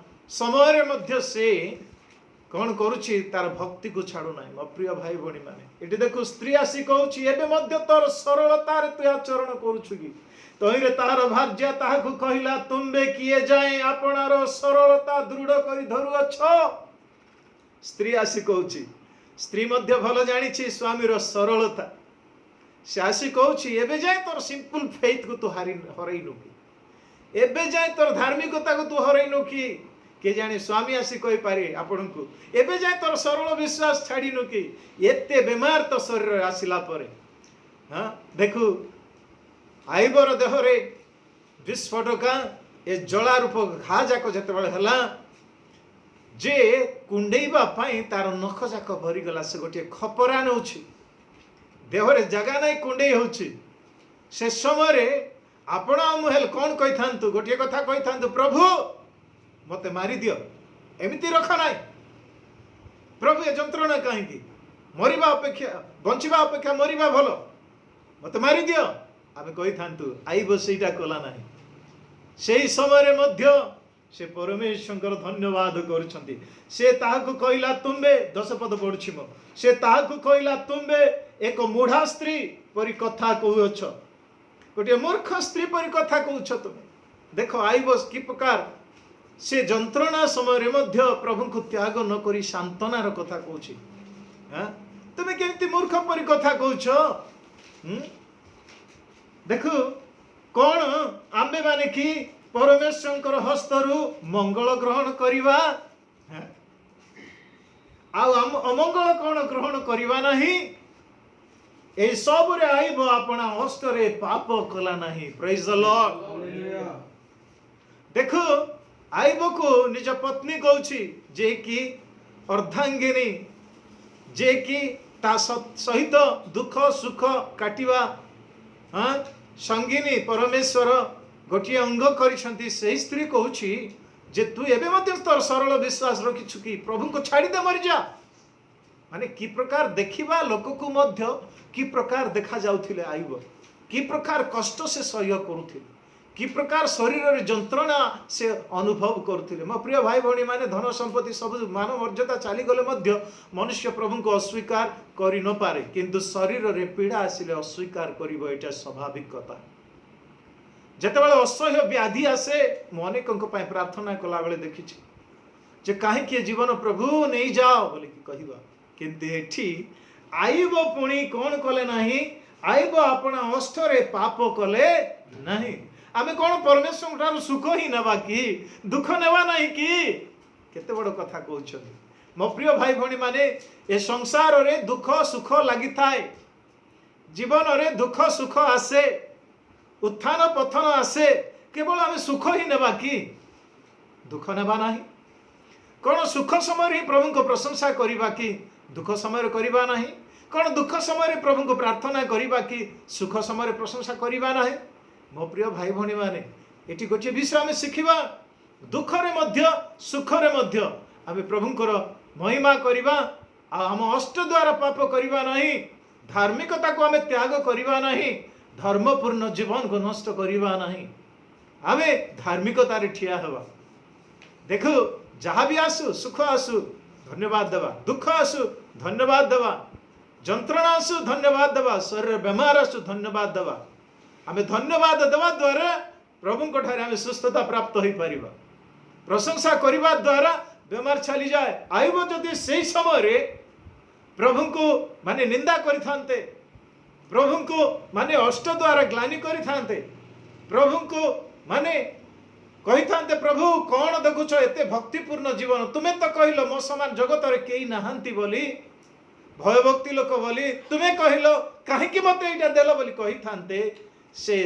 ସମୟରେ ମଧ୍ୟ ସେ କ'ଣ କରୁଛି? ତାର ଭକ୍ତିକୁ ଛାଡୁନାହିଁ। ମୋ ପ୍ରିୟ ଭାଇ ଭଉଣୀମାନେ, ଏଠି ଦେଖୁ, ସ୍ତ୍ରୀ ଆସି କହୁଛି, ଏବେ ମଧ୍ୟ ତୋର ସରଳତାରେ ତୁ ଆଚରଣ କରୁଛୁ କି? ତହିଁରେ ତାହାର ଭାର୍ଯ୍ୟା ତାହାକୁ କହିଲା, ତୁମ୍ଭେ କି ଏ ଯାଏଁ ଆପଣାର ସରଳତା ଦୃଢ଼ କରି ଧରୁଅଛ? ସ୍ତ୍ରୀ ଆସି କହୁଛି। ସ୍ତ୍ରୀ ମଧ୍ୟ ଭଲ ଜାଣିଛି ସ୍ୱାମୀର ସରଳତା। ସେ ଆସି କହୁଛି, ଏବେ ଯାଏଁ ତୋର ସିମ୍ପଲ ଫେଥକୁ ତୁ ହରେଇନୁ କି? ଏବେ ଯାଏଁ ତୋର ଧାର୍ମିକତାକୁ ତୁ ହରେଇନୁ କି? କିଏ ଜାଣେ, ସ୍ୱାମୀ ଆସି କହିପାରେ ଆପଣଙ୍କୁ, ଏବେ ଯାଏଁ ତୋର ସରଳ ବିଶ୍ୱାସ ଛାଡ଼ିନୁ କି, ଏତେ ବେମାର ତୋ ଶରୀରରେ ଆସିଲା ପରେ? ହଁ, ଦେଖୁ, ଆଇବର ଦେହରେ ବିସ୍ଫୋଟକା ଏ ଜଳା ରୂପ ଘା ଯାକ ଯେତେବେଳେ ହେଲା ଯେ କୁଣ୍ଡେଇବା ପାଇଁ ତାର ନଖ ଯାକ ଭରିଗଲା, ସେ ଗୋଟିଏ ଖପରା ନେଉଛି, ଦେହରେ ଜାଗା ନାହିଁ, କୁଣ୍ଡେଇ ହେଉଛି। ସେ ସମୟରେ ଆପଣ ଆଉ ମୁଁ ହେଲେ କ'ଣ କହିଥାନ୍ତୁ? ଗୋଟିଏ କଥା କହିଥାନ୍ତୁ, ପ୍ରଭୁ ମୋତେ ମାରିଦିଅ, ଏମିତି ରଖ ନାହିଁ। ପ୍ରଭୁ, ଏ ଯନ୍ତ୍ରଣା କାହିଁକି? ମରିବା ଅପେକ୍ଷା, ବଞ୍ଚିବା ଅପେକ୍ଷା ମରିବା ଭଲ, ମୋତେ ମାରିଦିଅ, ଆମେ କହିଥାନ୍ତୁ। ଆଇବ ସେଇଟା କଲା ନାହିଁ। ସେଇ ସମୟରେ ମଧ୍ୟ ସେ ପରମେଶ୍ୱରଙ୍କର ଧନ୍ୟବାଦ କରୁଛନ୍ତି। ସେ ତାହାକୁ କହିଲା ତୁମ୍ଭେ, 10 ପଦ ପଢୁଛି ମୁଁ। ସେ ତାହାକୁ କହିଲା, ତୁମ୍ଭେ ଏକ ମୂଢ଼ା ସ୍ତ୍ରୀ ପରି କଥା କହୁଅଛ। ଗୋଟିଏ ମୂର୍ଖ ସ୍ତ୍ରୀ ପରି କଥା କହୁଛ ତୁମେ। ଦେଖ, ଆଇବ କି ପ୍ରକାର ସେ ଯନ୍ତ୍ରଣା ସମୟରେ ମଧ୍ୟ ପ୍ରଭୁଙ୍କୁ ତ୍ୟାଗ ନ କରି ସାନ୍ତ୍ୱନାର କଥା କହୁଛି। ହାଁ? ତୁମେ କେମିତି ମୂର୍ଖ ପରି କଥା କହୁଛ? ହୁଁ? ଦେଖୁ, କ'ଣ ଆମ୍ଭେମାନେ କି ପରମେଶ୍ୱରଙ୍କର ହସ୍ତରୁ ମଙ୍ଗଳ ଗ୍ରହଣ କରିବା ହେଁ? ଆଉ ଆମ ଅମଙ୍ଗଳ କ'ଣ ଗ୍ରହଣ କରିବା ନାହିଁ? ଏହି ସବୁରେ ଆଇବ ଆପଣା ଓଷ୍ଠରେ ପାପ କଲା ନାହିଁ। Praise the Lord. ଦେଖୁ, ଆଇବକୁ ନିଜ ପତ୍ନୀ କହୁଛି, ଯେ କି ଅର୍ଦ୍ଧାଙ୍ଗିନୀ, ଯେ କି ତା ସହିତ ଦୁଃଖ ସୁଖ କାଟିବା, ହଁ, ସଙ୍ଗିନୀ, ପରମେଶ୍ୱର ଗୋଟିଏ ଅଙ୍ଗ କରିଛନ୍ତି, ସେହି ସ୍ତ୍ରୀ କହୁଛି ଯେ ତୁ ଏବେ ମଧ୍ୟ ତୋର ସରଳ ବିଶ୍ୱାସ ରଖିଛୁ କି? ପ୍ରଭୁଙ୍କୁ ଛାଡ଼ିଦେ, ମରିଯା। ମାନେ କି ପ୍ରକାର ଦେଖିବା ଲୋକକୁ ମଧ୍ୟ କି ପ୍ରକାର ଦେଖାଯାଉଥିଲେ ଆଇବ, କି ପ୍ରକାର କଷ୍ଟ ସେ ସହ୍ୟ କରୁଥିଲେ, କି ପ୍ରକାର ଶରୀରରେ ଯନ୍ତ୍ରଣା ସେ ଅନୁଭବ କରୁଥିଲେ। ମୋ ପ୍ରିୟ ଭାଇ ଭଉଣୀମାନେ, ଧନ ସମ୍ପତ୍ତି ସବୁ ମାନ ମର୍ଯ୍ୟାଦା ଚାଲିଗଲେ ମଧ୍ୟ ମନୁଷ୍ୟ ପ୍ରଭୁଙ୍କୁ ଅସ୍ୱୀକାର କରିନପାରେ, କିନ୍ତୁ ଶରୀରରେ ପୀଡ଼ା ଆସିଲେ ଅସ୍ୱୀକାର କରିବ, ଏଇଟା ସ୍ୱାଭାବିକ କଥା। ଯେତେବେଳେ ଅସହ୍ୟ ବ୍ୟାଧି ଆସେ, ମୁଁ ଅନେକଙ୍କ ପାଇଁ ପ୍ରାର୍ଥନା କଲାବେଳେ ଦେଖିଛି ଯେ କାହିଁକି ଏ ଜୀବନ, ପ୍ରଭୁ ନେଇଯାଅ ବୋଲିକି କହିବା। କିନ୍ତୁ ଏଠି ଆଇବ ପୁଣି କ'ଣ କଲେ ନାହିଁ? ଆଇବ ଆପଣା ଓଷ୍ଠରେ ପାପ କଲେ ନାହିଁ। ଆମେ କ'ଣ ପରମେଶ୍ୱରଙ୍କ ଠାରୁ ସୁଖ ହିଁ ନେବା କି, ଦୁଃଖ ନେବା ନାହିଁ କି? କେତେ ବଡ଼ କଥା କହୁଛନ୍ତି। ମୋ ପ୍ରିୟ ଭାଇ ଭଉଣୀମାନେ, ଏ ସଂସାରରେ ଦୁଃଖ ସୁଖ ଲାଗିଥାଏ। ଜୀବନରେ ଦୁଃଖ ସୁଖ ଆସେ, ଉତ୍ଥାନ ପତନ ଆସେ। କେବଳ ଆମେ ସୁଖ ହିଁ ନେବା କି, ଦୁଃଖ ନେବା ନାହିଁ? କ'ଣ ସୁଖ ସମୟରେ ହିଁ ପ୍ରଭୁଙ୍କ ପ୍ରଶଂସା କରିବା କି, ଦୁଃଖ ସମୟରେ କରିବା ନାହିଁ? କ'ଣ ଦୁଃଖ ସମୟରେ ପ୍ରଭୁଙ୍କୁ ପ୍ରାର୍ଥନା କରିବା କି, ସୁଖ ସମୟରେ ପ୍ରଶଂସା କରିବା ନାହିଁ? ମୋ ପ୍ରିୟ ଭାଇ ଭଉଣୀମାନେ, ଏଠି ଗୋଟିଏ ବିଷୟ ଆମେ ଶିଖିବା, ଦୁଃଖରେ ମଧ୍ୟ ସୁଖରେ ମଧ୍ୟ ଆମେ ପ୍ରଭୁଙ୍କର ମହିମା କରିବା ଆଉ ଆମ ଓଷ୍ଠ ଦ୍ୱାରା ପାପ କରିବା ନାହିଁ। ଧାର୍ମିକତାକୁ ଆମେ ତ୍ୟାଗ କରିବା ନାହିଁ, ଧର୍ମପୂର୍ଣ୍ଣ ଜୀବନକୁ ନଷ୍ଟ କରିବା ନାହିଁ। ଆମେ ଧାର୍ମିକତାରେ ଠିଆ ହେବା। ଦେଖୁ, ଯାହା ବି ଆସୁ, ସୁଖ ଆସୁ ଧନ୍ୟବାଦ ଦେବା, ଦୁଃଖ ଆସୁ ଧନ୍ୟବାଦ ଦେବା, ଯନ୍ତ୍ରଣା ଆସୁ ଧନ୍ୟବାଦ ଦେବା, ଶରୀରରେ ବେମାର ଆସୁ ଧନ୍ୟବାଦ ଦେବା। ଆମେ ଧନ୍ୟବାଦ ଦେବା ଦ୍ୱାରା ପ୍ରଭୁଙ୍କ ଠାରେ ଆମେ ସୁସ୍ଥତା ପ୍ରାପ୍ତ ହୋଇପାରିବା। ପ୍ରଶଂସା କରିବା ଦ୍ୱାରା ବେମାର ଚାଲିଯାଏ। ଆଇବ ଯଦି ସେଇ ସମୟରେ ପ୍ରଭୁଙ୍କୁ ମାନେ ନିନ୍ଦା କରିଥାନ୍ତେ, ପ୍ରଭୁଙ୍କୁ ମାନେ ଓଷ୍ଠ ଦ୍ୱାରା ଗ୍ଲାନି କରିଥାନ୍ତେ, ପ୍ରଭୁଙ୍କୁ ମାନେ କହିଥାନ୍ତେ, ପ୍ରଭୁ କ'ଣ ଦେଖୁଛ ଏତେ ଭକ୍ତିପୂର୍ଣ୍ଣ ଜୀବନ, ତୁମେ ତ କହିଲ ମୋ ସମାନ ଜଗତରେ କେହି ନାହାନ୍ତି ବୋଲି, ଭୟଭକ୍ତି ଲୋକ ବୋଲି ତୁମେ କହିଲ, କାହିଁକି ମୋତେ ଏଇଟା ଦେଲ ବୋଲି କହିଥାନ୍ତେ, ସେ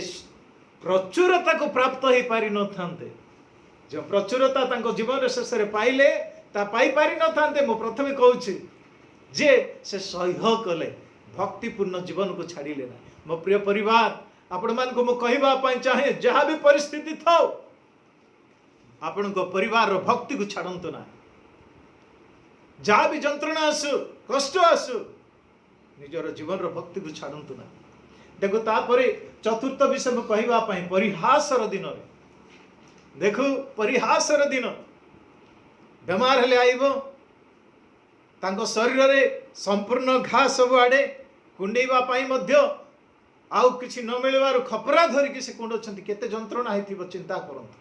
ପ୍ରଚୁରତାକୁ ପ୍ରାପ୍ତ ହେଇପାରିନଥାନ୍ତେ। ଯେଉଁ ପ୍ରଚୁରତା ତାଙ୍କ ଜୀବନରେ ଶେଷରେ ପାଇଲେ, ତା ପାଇପାରିନଥାନ୍ତେ। ମୁଁ ପ୍ରଥମେ କହୁଛି ଯେ ସେ ସହ୍ୟ କଲେ, ଭକ୍ତିପୂର୍ଣ୍ଣ ଜୀବନକୁ ଛାଡ଼ିଲେ ନାହିଁ। ମୋ ପ୍ରିୟ ପରିବାର, ଆପଣମାନଙ୍କୁ ମୁଁ କହିବା ପାଇଁ ଚାହେଁ, ଯାହା ବି ପରିସ୍ଥିତି ଥାଉ, ଆପଣଙ୍କ ପରିବାରର ଭକ୍ତିକୁ ଛାଡ଼ନ୍ତୁ ନାହିଁ। ଯାହା ବି ଯନ୍ତ୍ରଣା ଆସୁ, କଷ୍ଟ ଆସୁ, ନିଜର ଜୀବନର ଭକ୍ତିକୁ ଛାଡ଼ନ୍ତୁ ନାହିଁ। ଦେଖୁ, ତାପରେ ଚତୁର୍ଥ ବିଷୟ ମୁଁ କହିବା ପାଇଁ, ପରିହାସର ଦିନରେ। ଦେଖୁ, ପରିହାସର ଦିନ, ବେମାର ହେଲେ ଆଇବ, ତାଙ୍କ ଶରୀରରେ ସମ୍ପୂର୍ଣ୍ଣ ଘା ସବୁଆଡ଼େ, କୁଣ୍ଡେଇବା ପାଇଁ ମଧ୍ୟ ଆଉ କିଛି ନ ମିଳିବାରୁ ଖପରା ଧରିକି ସେ କୁଣ୍ଡଉଛନ୍ତି। କେତେ ଯନ୍ତ୍ରଣା ହେଇଥିବ ଚିନ୍ତା କରନ୍ତୁ,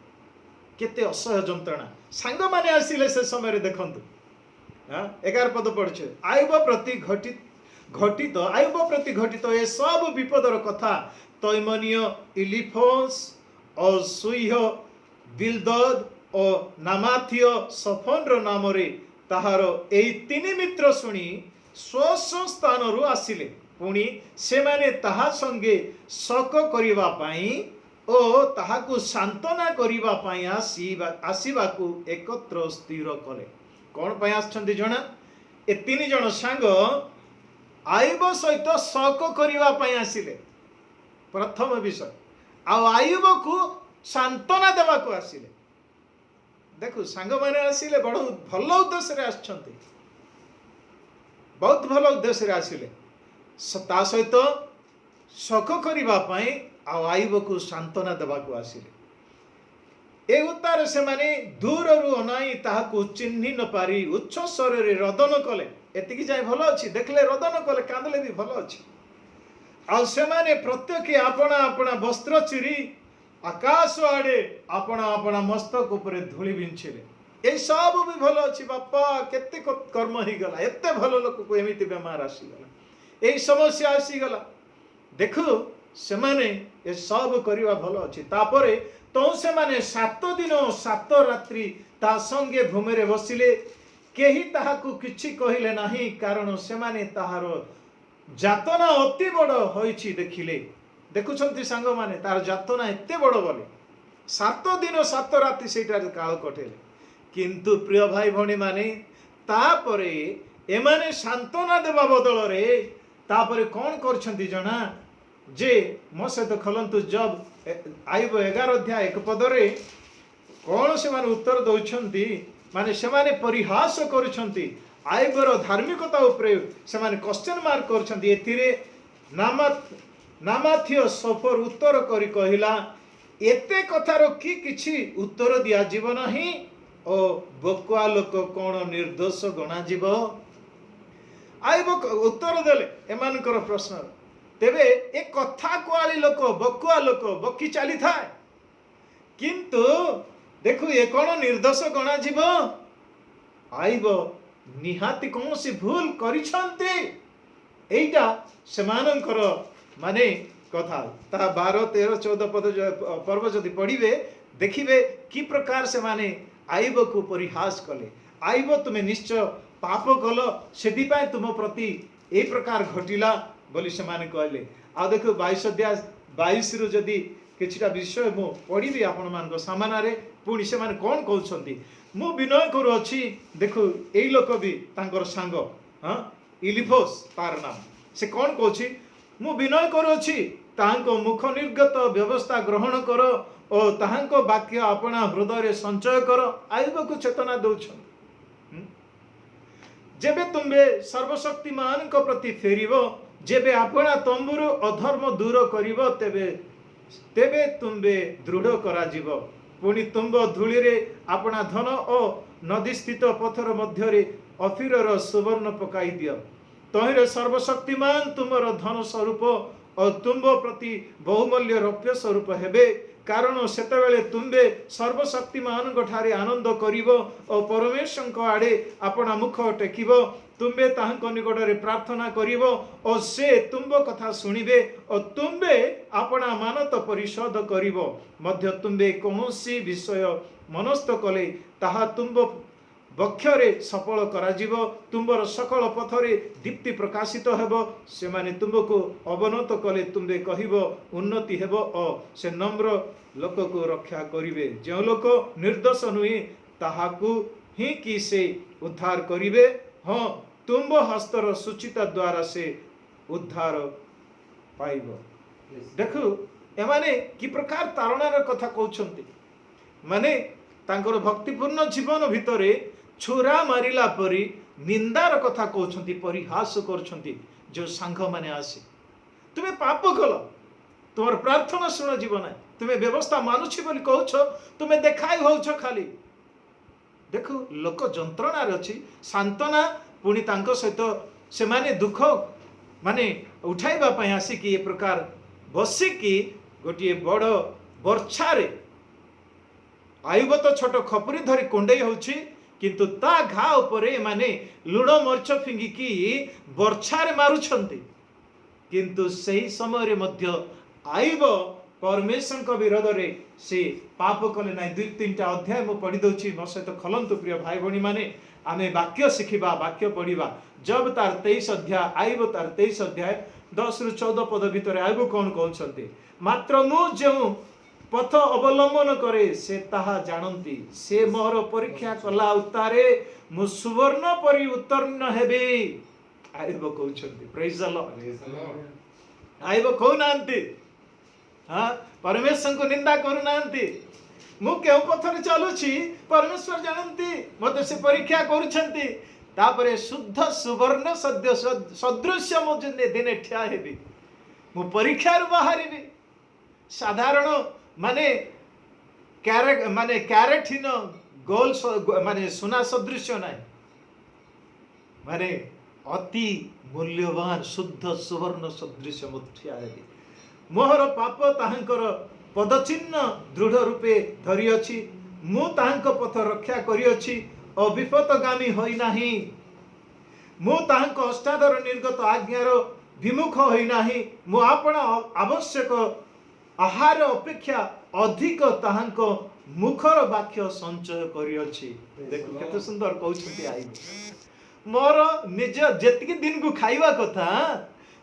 କେତେ ଅସହ୍ୟ ଯନ୍ତ୍ରଣା। ସାଙ୍ଗମାନେ ଆସିଲେ ସେ ସମୟରେ। ଦେଖନ୍ତୁ, 11 ପଦ ପଢୁଛେ। ଆୟୁବ ପ୍ରତି ଘଟିତ ଏ ସବୁ ବିପଦର କଥା ତୈମନୀୟ ଇଲିଫସ୍ ଓ ସୂହୀୟ ବିଲଦଦ ଓ ନାମାଥୀୟ ସୋଫରର ନାମରେ ତାହାର ଏଇ ତିନି ମିତ୍ର ଶୁଣି ସ୍ୱ ସ୍ୱ ସ୍ଥାନରୁ ଆସିଲେ। ପୁଣି ସେମାନେ ତାହା ସଙ୍ଗେ ଶୋକ କରିବା ପାଇଁ ଓ ତାହାକୁ ସାନ୍ତ୍ୱନା କରିବା ପାଇଁ ଆସିବାକୁ ଏକତ୍ର ସ୍ଥିର କଲେ। କ'ଣ ପାଇଁ ଆସିଛନ୍ତି ଜଣା? ଏ ତିନି ଜଣ ସାଙ୍ଗ ଆୟୁବ ସହିତ ଶୋକ କରିବା ପାଇଁ ଆସିଲେ, ପ୍ରଥମ ବିଷୟ। ଆଉ ଆୟୁବକୁ ସାନ୍ତ୍ୱନା ଦେବାକୁ ଆସିଲେ। ଦେଖୁ, ସାଙ୍ଗମାନେ ଆସିଲେ, ବଡ଼ ଭଲ ଉଦ୍ଦେଶ୍ୟରେ ଆସିଛନ୍ତି, ବହୁତ ଭଲ ଉଦ୍ଦେଶ୍ୟରେ ଆସିଲେ। ତା ସହିତ ଶୋକ କରିବା ପାଇଁ ଆଉ ଆୟୁବକୁ ସାନ୍ତ୍ୱନା ଦେବାକୁ ଆସିଲେ। ଏ ଉତ୍ତାରେ ସେମାନେ ଦୂରରୁ ଅନାଇ ତାହାକୁ ଚିହ୍ନି ନ ପାରି ଉଚ୍ଚ ସ୍ୱରରେ ରୋଦନ କଲେ। ଏତିକି ଯାଏ ଭଲ ଅଛି। ଦେଖିଲେ, ରୋଦନ କଲେ, କାନ୍ଦିଲେ ବି ଭଲ ଅଛି। ଆଉ ସେମାନେ ପ୍ରତ୍ୟେକ ଆପଣା ଆପଣା ବସ୍ତ୍ର ଚିରି ଆକାଶ ଆଡ଼େ ଆପଣା ଆପଣା ମସ୍ତକ ଉପରେ ଧୂଳି ବିଞ୍ଚିଲେ। ଏଇ ସବୁ ବି ଭଲ ଅଛି। ବାପା, କେତେ କର୍ମ ହେଇଗଲା, ଏତେ ଭଲ ଲୋକକୁ ଏମିତି ବେମାର ଆସିଗଲା, ଏଇ ସମସ୍ୟା ଆସିଗଲା। ଦେଖୁ, ସେମାନେ ଏସବୁ କରିବା ଭଲ ଅଛି। ତାପରେ ତ ସେମାନେ 7 ଦିନ 7 ରାତ୍ରି ତା ସଙ୍ଗେ ଭୂମିରେ ବସିଲେ। କେହି ତାହାକୁ କିଛି କହିଲେ ନାହିଁ, କାରଣ ସେମାନେ ତାହାର ଯାତନା ଅତି ବଡ଼ ହୋଇଛି ଦେଖିଲେ। ଦେଖୁଛନ୍ତି ସାଙ୍ଗମାନେ, ତାର ଯାତନା ଏତେ ବଡ଼ ବୋଲି 7 ଦିନ 7 ରାତି ସେଇଟାରେ କାଳ କଟେଇଲେ। କିନ୍ତୁ ପ୍ରିୟ ଭାଇ ଭଉଣୀମାନେ, ତାପରେ ଏମାନେ ସାନ୍ତ୍ୱନା ଦେବା ବଦଳରେ ତାପରେ କ'ଣ କରୁଛନ୍ତି ଜଣା? ଯେ ମୋ ସହିତ ଖୋଲନ୍ତୁ ଜବ ଆୟୁବ 11 ଅଧ୍ୟାୟ 1 ପଦରେ କ'ଣ ସେମାନେ ଉତ୍ତର ଦଉଛନ୍ତି। ମାନେ ସେମାନେ ପରିହାସ କରୁଛନ୍ତି, ଆୟୁବର ଧାର୍ମିକତା ଉପରେ ସେମାନେ କ୍ୱେଶ୍ଚନ ମାର୍କ କରୁଛନ୍ତି। ଏଥିରେ ନାମାଥୀୟ ସୋଫର ଉତ୍ତର କରି କହିଲା, ଏତେ କଥାର କି କିଛି ଉତ୍ତର ଦିଆଯିବ ନାହିଁ ଓ ବକୁଆ ଲୋକ କ'ଣ ନିର୍ଦ୍ଦୋଷ ଗଣାଯିବ? ଆୟୁବ ଉତ୍ତର ଦେଲେ ଏମାନଙ୍କର ପ୍ରଶ୍ନର, ତେବେ ଏ କଥା କୁଆଳି ଲୋକ, ବକୁଆ ଲୋକ ବକି ଚାଲିଥାଏ, କିନ୍ତୁ ଦେଖୁ, ଏ କ'ଣ ନିର୍ଦ୍ଦୋଷ ଗଣାଯିବ? ଆୟୁବ ନିହାତି କୌଣସି ଭୁଲ କରିଛନ୍ତି, ଏଇଟା ସେମାନଙ୍କର ମାନେ କଥା। ତାହା 12, 13, 14 ପଦ ପର୍ବ ଯଦି ପଢ଼ିବେ, ଦେଖିବେ କି ପ୍ରକାର ସେମାନେ ଆୟୁବକୁ ପରିହାସ କଲେ। ଆୟୁବ, ତୁମେ ନିଶ୍ଚୟ ପାପ କଲ, ସେଥିପାଇଁ ତୁମ ପ୍ରତି ଏଇ ପ୍ରକାର ଘଟିଲା ବୋଲି ସେମାନେ କହିଲେ। ଆଉ ଦେଖୁ, 22 ଅଧ୍ୟାୟ 22ରୁ ଯଦି କିଛିଟା ବିଷୟ ମୁଁ ପଢ଼ିବି ଆପଣମାନଙ୍କ ସାମ୍ନାରେ, ପୁଣି ସେମାନେ କ'ଣ କହୁଛନ୍ତି। ମୁଁ ବିନୟ କରୁଅଛି। ଦେଖୁ, ଏଇ ଲୋକ ବି ତାଙ୍କର ସାଙ୍ଗ, ହଁ, ଇଲିଫୋସ୍ ତାର ନାମ। ସେ କ'ଣ କହୁଛି? ମୁଁ ବିନୟ କରୁଅଛି, ତାହାଙ୍କ ମୁଖ ନିର୍ଗତ ବ୍ୟବସ୍ଥା ଗ୍ରହଣ କର ଓ ତାହାଙ୍କ ବାକ୍ୟ ଆପଣା ହୃଦୟରେ ସଞ୍ଚୟ କର। ଆୟୁବକୁ ଚେତନା ଦେଉଛନ୍ତି। ଯେବେ ତୁମ୍ଭେ ସର୍ବଶକ୍ତିମାନଙ୍କ ପ୍ରତି ଫେରିବ, ଯେବେ ଆପଣା ତମ୍ବୁରୁ ଅଧର୍ମ ଦୂର କରିବ, ତେବେ ତେବେ ତୁମ୍ଭେ ଦୃଢ଼ କରାଯିବ। ପୁଣି ତୁମ୍ଭ ଧୂଳିରେ ଆପଣା ଧନ ଓ ନଦୀସ୍ଥିତ ପଥର ମଧ୍ୟରେ ଅଫିରର ସୁବର୍ଣ୍ଣ ପକାଇ ଦିଅ। ତହିଁରେ ସର୍ବଶକ୍ତିମାନ ତୁମର ଧନ ସ୍ୱରୂପ ଓ ତୁମ୍ଭ ପ୍ରତି ବହୁମୂଲ୍ୟ ରୌପ୍ୟ ସ୍ୱରୂପ ହେବେ। କାରଣ ସେତେବେଳେ ତୁମ୍ଭେ ସର୍ବଶକ୍ତିମାନଙ୍କ ଠାରେ ଆନନ୍ଦ କରିବ ଓ ପରମେଶ୍ୱରଙ୍କ ଆଡ଼େ ଆପଣା ମୁଖ ଟେକିବ। ତୁମ୍ଭେ ତାହାଙ୍କ ନିକଟରେ ପ୍ରାର୍ଥନା କରିବ ଓ ସେ ତୁମ୍ଭ କଥା ଶୁଣିବେ ଓ ତୁମ୍ଭେ ଆପଣା ମାନତ ପରିଶୋଧ କରିବ। ମଧ୍ୟ ତୁମ୍ଭେ କୌଣସି ବିଷୟ ମନସ୍ଥ କଲେ ତାହା ତୁମ୍ଭ ବକ୍ଷରେ ସଫଳ କରାଯିବ। ତୁମ୍ଭର ସକଳ ପଥରେ ଦୀପ୍ତି ପ୍ରକାଶିତ ହେବ। ସେମାନେ ତୁମ୍ଭକୁ ଅବନତ କଲେ ତୁମ୍ଭେ କହିବ, ଉନ୍ନତି ହେବ ଓ ସେ ନମ୍ର ଲୋକକୁ ରକ୍ଷା କରିବେ। ଯେଉଁ ଲୋକ ନିର୍ଦ୍ଦୋଷ ନୁହେଁ, ତାହାକୁ ହିଁ କି ସେ ଉଦ୍ଧାର କରିବେ? ହଁ, ତୁମ୍ଭ ହସ୍ତର ଶୁଚିତା ଦ୍ୱାରା ସେ ଉଦ୍ଧାର ପାଇବ। ଦେଖୁ, ଏମାନେ କି ପ୍ରକାର ତାଡ଼ନାର କଥା କହୁଛନ୍ତି। ମାନେ ତାଙ୍କର ଭକ୍ତିପୂର୍ଣ୍ଣ ଜୀବନ ଭିତରେ ଛୁରା ମାରିଲା ପରି ନିନ୍ଦାର କଥା କହୁଛନ୍ତି, ପରିହାସ କରୁଛନ୍ତି। ଯେଉଁ ସାଙ୍ଗମାନେ ଆସି, ତୁମେ ପାପ କଲ, ତୁମର ପ୍ରାର୍ଥନା ଶୁଣାଯିବ ନାହିଁ, ତୁମେ ବ୍ୟବସ୍ଥା ମାନୁଛି ବୋଲି କହୁଛ, ତୁମେ ଦେଖାଇ ହଉଛ ଖାଲି। ଦେଖୁ, ଲୋକ ଯନ୍ତ୍ରଣାରେ ଅଛି, ସାନ୍ତ୍ୱନା ପୁଣି ତାଙ୍କ ସହିତ ସେମାନେ ଦୁଃଖ ମାନେ ଉଠାଇବା ପାଇଁ ଆସିକି ଏ ପ୍ରକାର ବସିକି ଗୋଟିଏ ବଡ଼ ବର୍ଛାରେ ଆୟୁବ ତ ଛୋଟ ଖପୁରୀ ଧରି କୁଣ୍ଡେଇ ହେଉଛି, କିନ୍ତୁ ତା ଘା ଉପରେ ଏମାନେ ଲୁଣ ମରିଚ ଫିଙ୍ଗିକି ବର୍ଛାରେ ମାରୁଛନ୍ତି। କିନ୍ତୁ ସେହି ସମୟରେ ମଧ୍ୟ ଆୟୁବ ପରମେଶ୍ୱରଙ୍କ ବିରୋଧରେ ସେ ପାପ କଲେ ନାହିଁ। ଦୁଇ ତିନିଟା ଅଧ୍ୟାୟ ମୁଁ ପଢି ଦଉଛି, ମୋ ସହିତ ଖୋଲନ୍ତୁ ପ୍ରିୟ ଭାଇ ଭଉଣୀମାନେ। ଆମେ ବାକ୍ୟ ଶିଖିବା, ବାକ୍ୟ ପଢିବା। ଜବ ତାର 23 ଅଧ୍ୟାୟ, ଆୟୁବ ତାର 23 ଅଧ୍ୟାୟ 10ରୁ 14 ପଦ ଭିତରେ ଆୟୁବ କ'ଣ କହୁଛନ୍ତି? ମାତ୍ର ମୁଁ ଯେଉଁ ପଥ ଅବଲମ୍ବନ କରେ, ସେ ତାହା ଜାଣନ୍ତି। ସେ ମୋହର ପରୀକ୍ଷା କଲା ଉତ୍ତାରେ ମୁଁ ସୁବର୍ଣ୍ଣ ପରି ଉତ୍ତୀର୍ଣ୍ଣ ହେବି, ଆୟୁବ କହୁଛନ୍ତି। Praise the Lord. Praise the Lord. Ayub କହୁନାହାନ୍ତି, ହଁ, ପରମେଶ୍ୱରଙ୍କୁ ନିନ୍ଦା କରୁନାହାନ୍ତି। ମୁଁ କେଉଁ ପଥରେ ଚାଲୁଛି ପରମେଶ୍ୱର ଜାଣନ୍ତି, ମୋତେ ସେ ପରୀକ୍ଷା କରୁଛନ୍ତି। ତାପରେ ଶୁଦ୍ଧ ସୁବର୍ଣ୍ଣ ସଦ୍ୟ ସଦୃଶ୍ୟ ମୁଁ ଦିନେ ଦିନେ ଠିଆ ହେବି, ମୁଁ ପରୀକ୍ଷାରୁ ବାହାରିବି। ସାଧାରଣ ମାନେ କ୍ୟାରେଟ, ମାନେ କ୍ୟାରେଟହୀନ ଗୋଲ ମାନେ ସୁନା ସଦୃଶ୍ୟ ନାହିଁ, ମାନେ ଅତି ମୂଲ୍ୟବାନ ଶୁଦ୍ଧ ସୁବର୍ଣ୍ଣ ସଦୃଶ୍ୟ ମୁଁ ଠିଆ ହେବି। ମୋହର ପାପ ତାହାଙ୍କର ପଦଚିହ୍ନ ଦୃଢ଼ ରୂପେ ଧରିଅଛି। ମୁଁ ତାହାଙ୍କ ପଥ ରକ୍ଷା କରିଅଛି ଓ ବିପଥଗାମୀ ହୋଇନାହିଁ। ମୁଁ ତାହାଙ୍କ ଓଷ୍ଠାଧର ନିର୍ଗତ ଆଜ୍ଞାର ବିମୁଖ ହୋଇନାହିଁ। ମୁଁ ଆପଣା ଆବଶ୍ୟକ ଆହାର ଅପେକ୍ଷା ଅଧିକ ତାହାଙ୍କ ମୁଖର ବାକ୍ୟ ସଞ୍ଚୟ କରିଅଛି। ଦେଖ, କେତେ ସୁନ୍ଦର କହୁଛନ୍ତି ଆୟୁବ। ମୋର ନିଜ ଯେତିକି ଦିନକୁ ଖାଇବା କଥା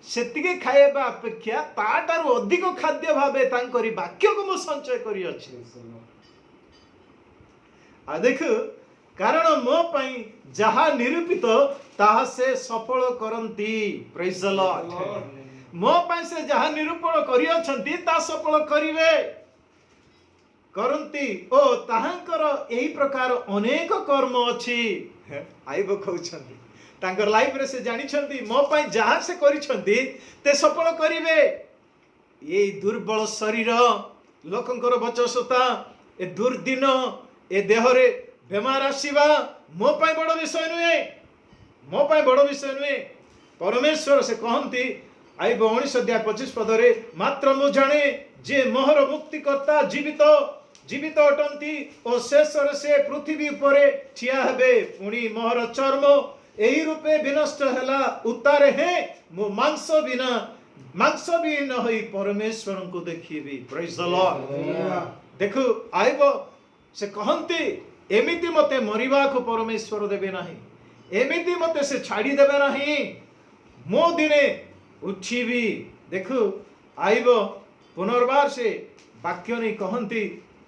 ସେତିକି ଖାଇବା ଅପେକ୍ଷା ତାଠାରୁ ଅଧିକ ଖାଦ୍ୟ ଭାବେ ତାଙ୍କରି ବାକ୍ୟକୁ ମୁଁ ସଞ୍ଚୟ କରିଅଛି। Praise the Lord. ଆଉ ଦେଖୁ, କାରଣ ମୋ ପାଇଁ ଯାହା ନିରୂପିତ ତାହା ସେ ସଫଳ କରନ୍ତି। Praise the Lord. Lord. ମୋ ପାଇଁ ସେ ଯାହା ନିରୂପଣ କରିଅଛନ୍ତି ତାହା ସଫଳ କରିବେ, କରନ୍ତି ଓ ତାହାଙ୍କର ଏହି ପ୍ରକାର ଅନେକ କର୍ମ ଅଛି। ଆୟୁବ କହୁଛନ୍ତି, ତାଙ୍କର ଲାଇଫରେ ସେ ଜାଣିଛନ୍ତି ମୋ ପାଇଁ ଯାହା ସେ କରିଛନ୍ତି ସେ ସଫଳ କରିବେ। ଏଇ ଦୁର୍ବଳ ଶରୀର, ଲୋକଙ୍କର ବଚସତା, ଏ ଦୁର୍ଦିନ, ଏ ଦେହରେ ବେମାର ଆସିବା ମୋ ପାଇଁ ବଡ଼ ବିଷୟ ନୁହେଁ, ମୋ ପାଇଁ ବଡ଼ ବିଷୟ ନୁହେଁ। ପରମେଶ୍ୱର ସେ କହନ୍ତି ଆୟୁବ 19 ଅଧ୍ୟାୟ 25 ପଦରେ, ମାତ୍ର ମୁଁ ଜାଣେ ଯେ ମୋହର ମୁକ୍ତିକର୍ତ୍ତା ଜୀବିତ ଜୀବିତ ଅଟନ୍ତି ଓ ଶେଷରେ ସେ ପୃଥିବୀ ଉପରେ ଠିଆ ହେବେ। ପୁଣି ମୋହର ଚର୍ମ ଏହି ରୂପେ ବିନଷ୍ଟ ହେଲା ଉତ୍ତାରେ ହେଁ ମୁଁ ମାଂସ ବିହୀନ ହୋଇ ପରମେଶ୍ୱରଙ୍କୁ ଦେଖିବି। Praise the Lord. Hallelujah. ଦେଖୁ, ଆୟୁବ ସେ କହନ୍ତି, ଏମିତି ମୋତେ ମରିବାକୁ ପରମେଶ୍ୱର ଦେବେ ନାହିଁ, ଏମିତି ମୋତେ ସେ ଛାଡ଼ି ଦେବେ ନାହିଁ, ମୁଁ ଦିନେ ଉଠିବି। ଦେଖୁ, ଆୟୁବ ପୁନର୍ବାର ସେ ବାକ୍ୟ ନେଇ କହନ୍ତି,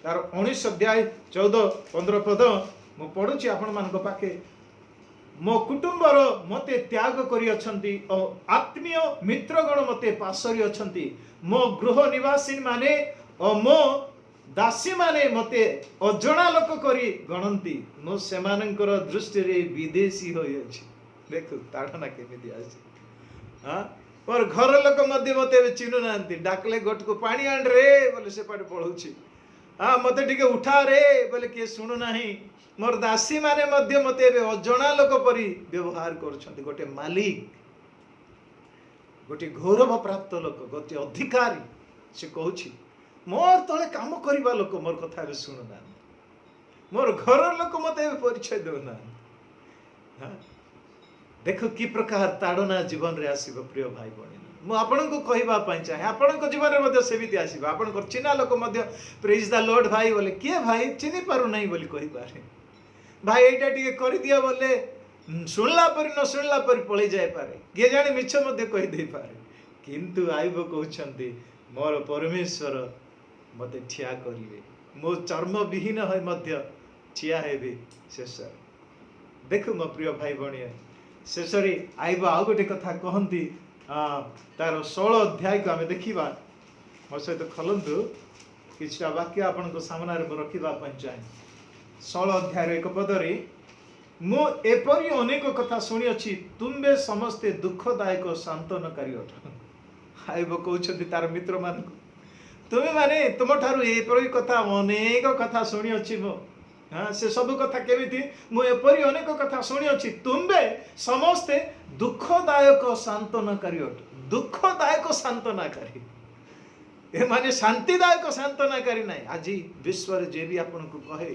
ତାର 19 ଅଧ୍ୟାୟ 14-15 ପଦ ମୁଁ ପଢୁଛି ଆପଣମାନଙ୍କ ପାଖେ। ମୋ କୁଟୁମ୍ବର ମୋତେ ତ୍ୟାଗ କରିଅଛନ୍ତି ଓ ଆତ୍ମୀୟ ମିତ୍ରଗଣ ମୋତେ ପାଶରି ଅଛନ୍ତି। ମୋ ଗୃହ ନିବାସୀ ମାନେ ଓ ମୋ ଦାସୀମାନେ ମୋତେ ଅଜଣା ଲୋକ କରି ଗଣନ୍ତି। ମୁଁ ସେମାନଙ୍କର ଦୃଷ୍ଟିରେ ବିଦେଶୀ ହୋଇଅଛି। ଦେଖୁ, ତାଡ଼ନା କେମିତି ଆସିଛି। ହଁ, ମୋର ଘର ଲୋକ ମଧ୍ୟ ମୋତେ ଏବେ ଚିହ୍ନୁନାହାନ୍ତି। ଡାକିଲେ ଗୋଟକୁ ପାଣି ଆଣରେ ବୋଲେ ସେପାଟେ ପଳଉଛି। ହଁ, ମୋତେ ଟିକେ ଉଠା ରେ ବୋଲେ କିଏ ଶୁଣୁନାହିଁ। ମୋର ଦାସୀମାନେ ମଧ୍ୟ ମୋତେ ଏବେ ଅଜଣା ଲୋକ ପରି ବ୍ୟବହାର କରୁଛନ୍ତି। ଗୋଟେ ମାଲିକ, ଗୋଟିଏ ଗୌରବ ପ୍ରାପ୍ତ ଲୋକ, ଗୋଟିଏ ଅଧିକାରୀ, ସେ କହୁଛି ମୋର ତଳେ କାମ କରିବା ଲୋକ ମୋର କଥା ଏବେ ଶୁଣୁନାହାନ୍ତି। ମୋର ଘରର ଲୋକ ମୋତେ ଏବେ ପରିଚୟ ଦେଉନାହାନ୍ତି। ହଁ, ଦେଖ କି ପ୍ରକାର ତାଡ଼ନା ଜୀବନରେ ଆସିବ ପ୍ରିୟ ଭାଇ ଭଉଣୀ। ମୁଁ ଆପଣଙ୍କୁ କହିବା ପାଇଁ ଚାହେଁ, ଆପଣଙ୍କ ଜୀବନରେ ମଧ୍ୟ ସେମିତି ଆସିବ। ଆପଣଙ୍କର ଚିହ୍ନା ଲୋକ ମଧ୍ୟ ପ୍ରେଜ୍ ଦ ଲର୍ଡ ଭାଇ ବୋଲେ, କିଏ ଭାଇ, ଚିହ୍ନି ପାରୁନାହିଁ ବୋଲି କହିପାରେ। ଭାଇ, ଏଇଟା ଟିକେ କରିଦିଅ ବୋଲେ ଶୁଣିଲା ପରି ନ ଶୁଣିଲା ପରି ପଳେଇ ଯାଇପାରେ। କିଏ ଜାଣେ, ମିଛ ମଧ୍ୟ କହିଦେଇପାରେ। କିନ୍ତୁ ଆୟୁବ କହୁଛନ୍ତି, ମୋର ପରମେଶ୍ୱର ମୋତେ ଠିଆ କରିବେ, ମୁଁ ଚର୍ମ ବିହୀନ ହୋଇ ମଧ୍ୟ ଠିଆ ହେବି ଶେଷରେ। ଦେଖୁ ମୋ ପ୍ରିୟ ଭାଇ ଭଉଣୀ, ଶେଷରେ ଆଇବ ଆଉ ଗୋଟେ କଥା କହନ୍ତି। ତାର 16 ଅଧ୍ୟାୟକୁ ଆମେ ଦେଖିବା। ମୋ ସହିତ ଖୋଲନ୍ତୁ, କିଛିଟା ବାକ୍ୟ ଆପଣଙ୍କ ସାମ୍ନାରେ ମୁଁ ରଖିବା ପାଇଁ ଚାହେଁ। 16 ଅଧ୍ୟାୟର 1 ପଦରେ, ମୁଁ ଏପରି ଅନେକ କଥା ଶୁଣିଅଛି, ତୁମ୍ଭେ ସମସ୍ତେ ଦୁଃଖଦାୟକ ସାନ୍ତ୍ୱନାକାରୀ ଅଟ। ଆଇବ କହୁଛନ୍ତି ତାର ମିତ୍ରମାନଙ୍କୁ, ତୁମେମାନେ, ତୁମଠାରୁ ଏପରି କଥା, ଅନେକ କଥା ଶୁଣିଅଛି ମୁଁ। ହଁ, ସେ ସବୁ କଥା କେମିତି? ମୁଁ ଏପରି ଅନେକ କଥା ଶୁଣିଅଛି, ତୁମ୍ଭେ ସମସ୍ତେ ଦୁଃଖଦାୟକ ସାନ୍ତ୍ୱନାକାରୀ ଅଟ। ଦୁଃଖଦାୟକ ସାନ୍ତ୍ୱନାକାରୀ। ଏମାନେ ଶାନ୍ତିଦାୟକ ସାନ୍ତ୍ୱନାକାରୀ ନାହିଁ। ଆଜି ବିଶ୍ୱରେ ଯିଏ ବି ଆପଣଙ୍କୁ କହେ,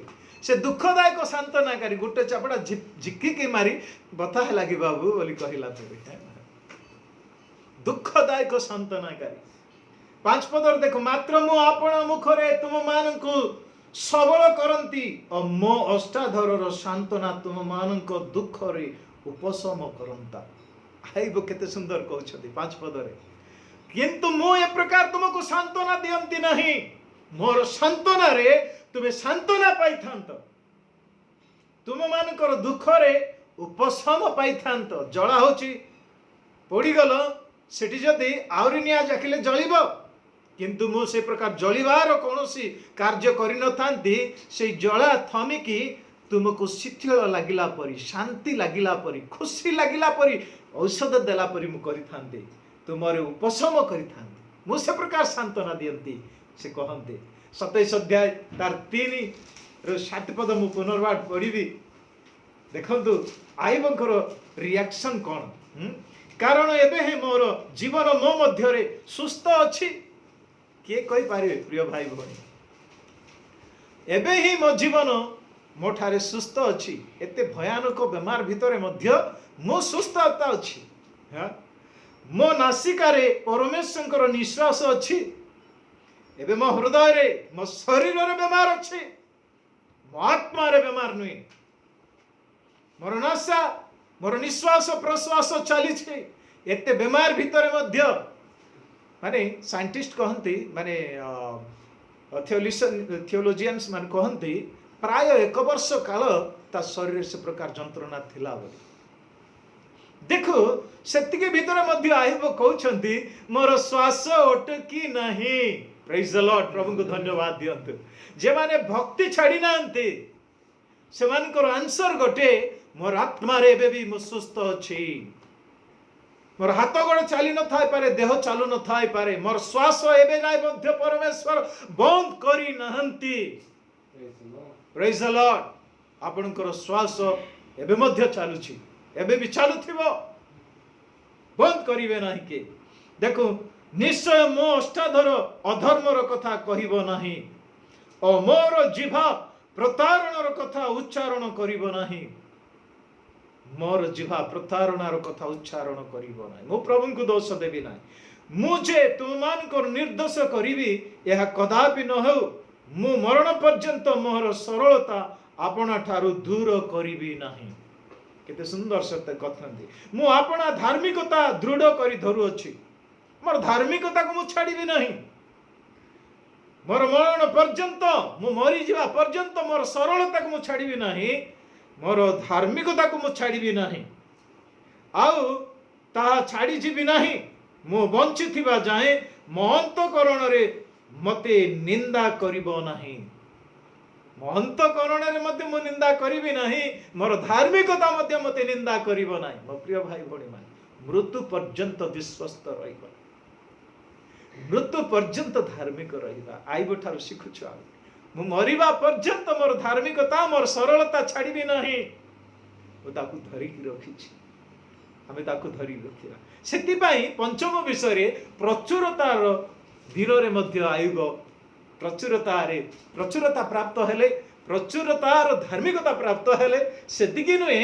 ସେ ଦୁଃଖଦାୟକ ସାନ୍ତ୍ୱନାକାରୀ। ଗୋଟେ ଚାପଡ଼ା ଝିକିକି ମାରି, ବଥା ହେଲା କି ବାବୁ ବୋଲି କହିଲା ପରି। ଦୁଃଖଦାୟକ ସାନ୍ତ୍ୱନାକାରୀ। 5 ପଦରେ ଦେଖ, ମାତ୍ର ମୁଁ ଆପଣା ମୁଖରେ ତୁମମାନଙ୍କୁ ସବଳ କରନ୍ତି ଓ ମୋ ଓଷ୍ଠାଧରର ସାନ୍ତ୍ୱନା ତୁମମାନଙ୍କ ଦୁଃଖରେ ଉପଶମ କରନ୍ତା। ଆଇବ କେତେ ସୁନ୍ଦର କହୁଛନ୍ତି 5 ପଦରେ, କିନ୍ତୁ ମୁଁ ଏ ପ୍ରକାର ତୁମକୁ ସାନ୍ତ୍ୱନା ଦିଅନ୍ତି ନାହିଁ। ମୋର ସାନ୍ତ୍ୱନାରେ ତୁମେ ସାନ୍ତ୍ୱନା ପାଇଥାନ୍ତ, ତୁମମାନଙ୍କର ଦୁଃଖରେ ଉପଶମ ପାଇଥାନ୍ତ। ଜଳା ହଉଛି, ପୋଡ଼ିଗଲ, ସେଠି ଯଦି ଆହୁରି ନିଆଁ ଜାକିଲେ ଜଳିବ। କିନ୍ତୁ ମୁଁ ସେ ପ୍ରକାର ଜଳିବାର କୌଣସି କାର୍ଯ୍ୟ କରିନଥାନ୍ତି। ସେଇ ଜଳା ଥମିକି ତୁମକୁ ଶିଥିଳ ଲାଗିଲା ପରି, ଶାନ୍ତି ଲାଗିଲା ପରି, ଖୁସି ଲାଗିଲା ପରି, ଔଷଧ ଦେଲା ପରି ମୁଁ କରିଥାନ୍ତି, ତୁମର ଉପଶମ କରିଥାନ୍ତି। ମୁଁ ସେ ପ୍ରକାର ସାନ୍ତ୍ୱନା ଦିଅନ୍ତି, ସେ କହନ୍ତି। 27 ଅଧ୍ୟାୟ ତାର 3ରୁ 7 ପଦ ମୁଁ ପୁନର୍ବାର ପଢ଼ିବି। ଦେଖନ୍ତୁ ଆଇବଙ୍କର ରିଆକ୍ସନ୍ କ'ଣ, ହୁଁ? କାରଣ ଏବେ ହିଁ ମୋର ଜୀବନ ମୋ ମଧ୍ୟରେ ସୁସ୍ଥ ଅଛି। କିଏ କହିପାରିବେ ପ୍ରିୟ ଭାଇ ଭଉଣୀ? ଏବେ ହିଁ ମୋ ଜୀବନ ମୋ ଠାରେ ସୁସ୍ଥ ଅଛି। ଏତେ ଭୟାନକ ବେମାର ଭିତରେ ମଧ୍ୟ ମୁଁ ସୁସ୍ଥତା ଅଛି। ହଁ? ମୋ ନାସିକାରେ ପରମେଶ୍ୱରଙ୍କର ନିଶ୍ୱାସ ଅଛି। ଏବେ ମୋ ହୃଦୟରେ, ମୋ ଶରୀରରେ ବେମାର ଅଛି, ମୋ ଆତ୍ମାରେ ବେମାର ନୁହେଁ। ମୋର ନାସା, ମୋର ନିଶ୍ୱାସ ପ୍ରଶ୍ୱାସ ଚାଲିଛି ଏତେ ବେମାର ଭିତରେ ମଧ୍ୟ। ମାନେ ସାଇଣ୍ଟିଷ୍ଟ କହନ୍ତି, ମାନେ ଥିଓଲୋଜିଆନ୍ସ ମାନେ କହନ୍ତି, ପ୍ରାୟ ଏକ ବର୍ଷ କାଳ ତା ଶରୀରରେ ସେ ପ୍ରକାର ଯନ୍ତ୍ରଣା ଥିଲା ବୋଲି। ଦେଖୁ, ସେତିକି ଭିତରେ ମଧ୍ୟ ଆୟୁବ କହୁଛନ୍ତି, ମୋର ଶ୍ୱାସ ଅଟକି ନାହିଁ। Praise the Lord. ପ୍ରଭୁଙ୍କୁ ଧନ୍ୟବାଦ ଦିଅନ୍ତୁ। ଯେମାନେ ଭକ୍ତି ଛାଡ଼ି ନାହାନ୍ତି, ସେମାନଙ୍କର ଆନ୍ସର ଗୋଟେ, ମୋର ଆତ୍ମାରେ ଏବେ ବି ମୁଁ ସୁସ୍ଥ ଅଛି। ମୋର ହାତ ଗୋଡ଼ ଚାଲି ନଥାଇପାରେ, ଦେହ ଚାଲୁ ନଥାଇପାରେ, ମୋର ଶ୍ୱାସ ଏବେ ଯାଏ ମଧ୍ୟ ପରମେଶ୍ୱର ବନ୍ଦ କରିନାହାନ୍ତି। Praise the Lord. Praise the Lord. ଆପଣଙ୍କର ଶ୍ୱାସ ଏବେ ମଧ୍ୟ ଚାଲୁଛି, ଏବେ ବି ଚାଲୁଥିବ, ବନ୍ଦ କରିବେ ନାହିଁ କି। ଦେଖୁ, ନିଶ୍ଚୟ ମୋ ଓଷ୍ଠାଧର ଅଧର୍ମର କଥା କହିବ ନାହିଁ ଓ ମୋର ଜିଭା ପ୍ରତାରଣାର କଥା ଉଚ୍ଚାରଣ କରିବ ନାହିଁ। ମୋର ଜିଭା ପ୍ରତାରଣାର କଥା ଉଚ୍ଚାରଣ କରିବ ନାହିଁ। ମୁଁ ପ୍ରଭୁଙ୍କୁ ଦୋଷ ଦେବି ନାହିଁ। ମୁଁ ଯେ ତୁମମାନଙ୍କର ନିର୍ଦ୍ଦୋଷ କରିବି, ଏହା କଦାପି ନ ହେଉ। ମୁଁ ମରଣ ପର୍ଯ୍ୟନ୍ତ ମୋର ସରଳତା ଆପଣା ଠାରୁ ଦୂର କରିବି ନାହିଁ। କେତେ ସୁନ୍ଦର ସତ୍ୟ କଥାନ୍ତି। ମୁଁ ଆପଣା ଧାର୍ମିକତା ଦୃଢ଼ କରି ଧରୁଅଛି। ମୋର ଧାର୍ମିକତାକୁ ମୁଁ ଛାଡ଼ିବି ନାହିଁ। ମୋର ମରଣ ପର୍ଯ୍ୟନ୍ତ, ମୁଁ ମରିଯିବା ପର୍ଯ୍ୟନ୍ତ ମୋର ସରଳତାକୁ ମୁଁ ଛାଡ଼ିବି ନାହିଁ, ମୋର ଧାର୍ମିକତାକୁ ମୁଁ ଛାଡ଼ିବି ନାହିଁ, ଆଉ ତାହା ଛାଡ଼ିଯିବି ନାହିଁ। ମୁଁ ବଞ୍ଚିଥିବା ଯାଏଁ ମୋ ଅନ୍ତଃକରଣରେ ମୋତେ ନିନ୍ଦା କରିବ ନାହିଁ। ମୋ ଅନ୍ତଃକରଣରେ ମଧ୍ୟ ମୁଁ ନିନ୍ଦା କରିବି ନାହିଁ। ମୋର ଧାର୍ମିକତା ମଧ୍ୟ ମୋତେ ନିନ୍ଦା କରିବ ନାହିଁ। ମୋ ପ୍ରିୟ ଭାଇ ଭଉଣୀମାନେ, ମୃତ୍ୟୁ ପର୍ଯ୍ୟନ୍ତ ବିଶ୍ୱସ୍ତ ରହିବା, ମୃତ୍ୟୁ ପର୍ଯ୍ୟନ୍ତ ଧାର୍ମିକ ରହିବା, ଆଇବ ଠାରୁ ଶିଖୁଛୁ ଆମେ। ମୁଁ ମରିବା ପର୍ଯ୍ୟନ୍ତ ମୋର ଧାର୍ମିକତା, ମୋର ସରଳତା ଛାଡ଼ିବି ନାହିଁ। ମୁଁ ତାକୁ ଧରିକି ରଖିଛି। ଆମେ ତାକୁ ଧରିକି ରଖିବା। ସେଥିପାଇଁ ପଞ୍ଚମ ବିଷୟରେ, ପ୍ରଚୁରତାର ଦିନରେ ମଧ୍ୟ ଆୟୁବ ପ୍ରଚୁରତାରେ ପ୍ରଚୁରତା ପ୍ରାପ୍ତ ହେଲେ, ପ୍ରଚୁରତାର ଧାର୍ମିକତା ପ୍ରାପ୍ତ ହେଲେ। ସେତିକି ନୁହେଁ,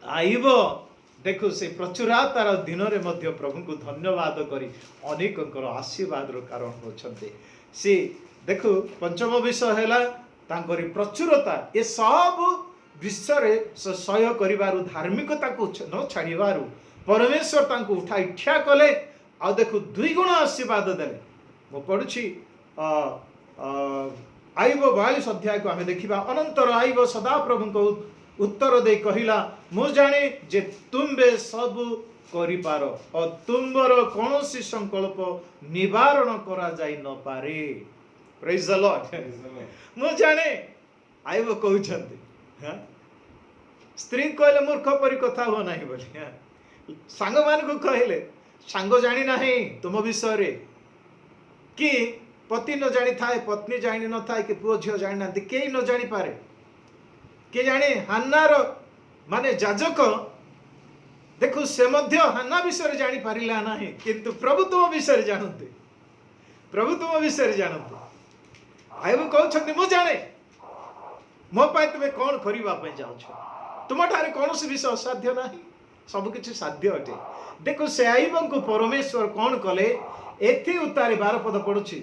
ଆଇବ ଦେଖୁ ସେ ପ୍ରଚୁରତାର ଦିନରେ ମଧ୍ୟ ପ୍ରଭୁଙ୍କୁ ଧନ୍ୟବାଦ କରି ଅନେକଙ୍କର ଆଶୀର୍ବାଦର କାରଣ ହେଉଛନ୍ତି ସେ। ଦେଖୁ, ପଞ୍ଚମ ବିଷୟ ହେଲା ତାଙ୍କରି ପ୍ରଚୁରତା। ଏ ସବୁ ବିଷୟରେ ସେ ସହ୍ୟ କରିବାରୁ, ଧାର୍ମିକତାକୁ ନ ଛାଡ଼ିବାରୁ ପରମେଶ୍ୱର ତାଙ୍କୁ ଉଠାଇ ଠିଆ କଲେ। ଆଉ ଦେଖୁ, ଦୁଇ ଗୁଣ ଆଶୀର୍ବାଦ ଦେଲେ। ମୁଁ ପଢ଼ୁଛି, ଆୟୁବ 42 ଅଧ୍ୟାୟକୁ ଆମେ ଦେଖିବା। ଅନନ୍ତର ଆୟୁବ ସଦାପ୍ରଭୁଙ୍କ ଉତ୍ତର ଦେଇ କହିଲା, ମୁଁ ଜାଣେ ଯେ ତୁମ୍ଭେ ସବୁ କରିପାର ଓ ତୁମ୍ଭର କୌଣସି ସଂକଳ୍ପ ନିବାରଣ କରାଯାଇ ନପାରେ। Praise the Lord. Praise the Lord. ମୁଁ ଜାଣେ, ଆୟୁବ କହୁଛନ୍ତି, ହଁ? ସ୍ତ୍ରୀ କହିଲେ ମୂର୍ଖ ପରି କଥା ହୁଅ ନାହିଁ ବୋଲି, ହଁ? ସାଙ୍ଗମାନଙ୍କୁ କହିଲେ, ସାଙ୍ଗ ଜାଣି ନାହିଁ ତୁମ ବିଷୟରେ କି ପତି ନ ଜାଣିଥାଏ, ପତ୍ନୀ ଜାଣି ନଥାଏ କି ପୁଅ ଝିଅ ଜାଣିନାହାନ୍ତି, କେହି ନ ଜାଣିପାରେ। କିଏ ଜାଣେ? ହାନ୍ନାର ମାନେ ଯାଜକ ଦେଖୁ, ସେ ମଧ୍ୟ ହାନ୍ନା ବିଷୟରେ ଜାଣିପାରିଲା ନାହିଁ, କିନ୍ତୁ ପ୍ରଭୁ ତୁମ ବିଷୟରେ ଜାଣନ୍ତି। ପ୍ରଭୁ ତୁମ ବିଷୟରେ ଜାଣନ୍ତି। ଆୟୁବ କହୁଛନ୍ତି, ମୁଁ ଜାଣେ ମୋ ପାଇଁ ତୁମେ କ'ଣ କରିବା ପାଇଁ ଯାଉଛ। ତୁମଠାରେ କୌଣସି ବିଷୟ ଅସାଧ୍ୟ ନାହିଁ, ସବୁ କିଛି ସାଧ୍ୟ ଅଟେ। ଦେଖୁ, ସେ ଆୟୁବଙ୍କୁ ପରମେଶ୍ୱର କ'ଣ କଲେ? ଏଥି ଉତ୍ତାରେ, 12 ପଦ ପଢୁଛି,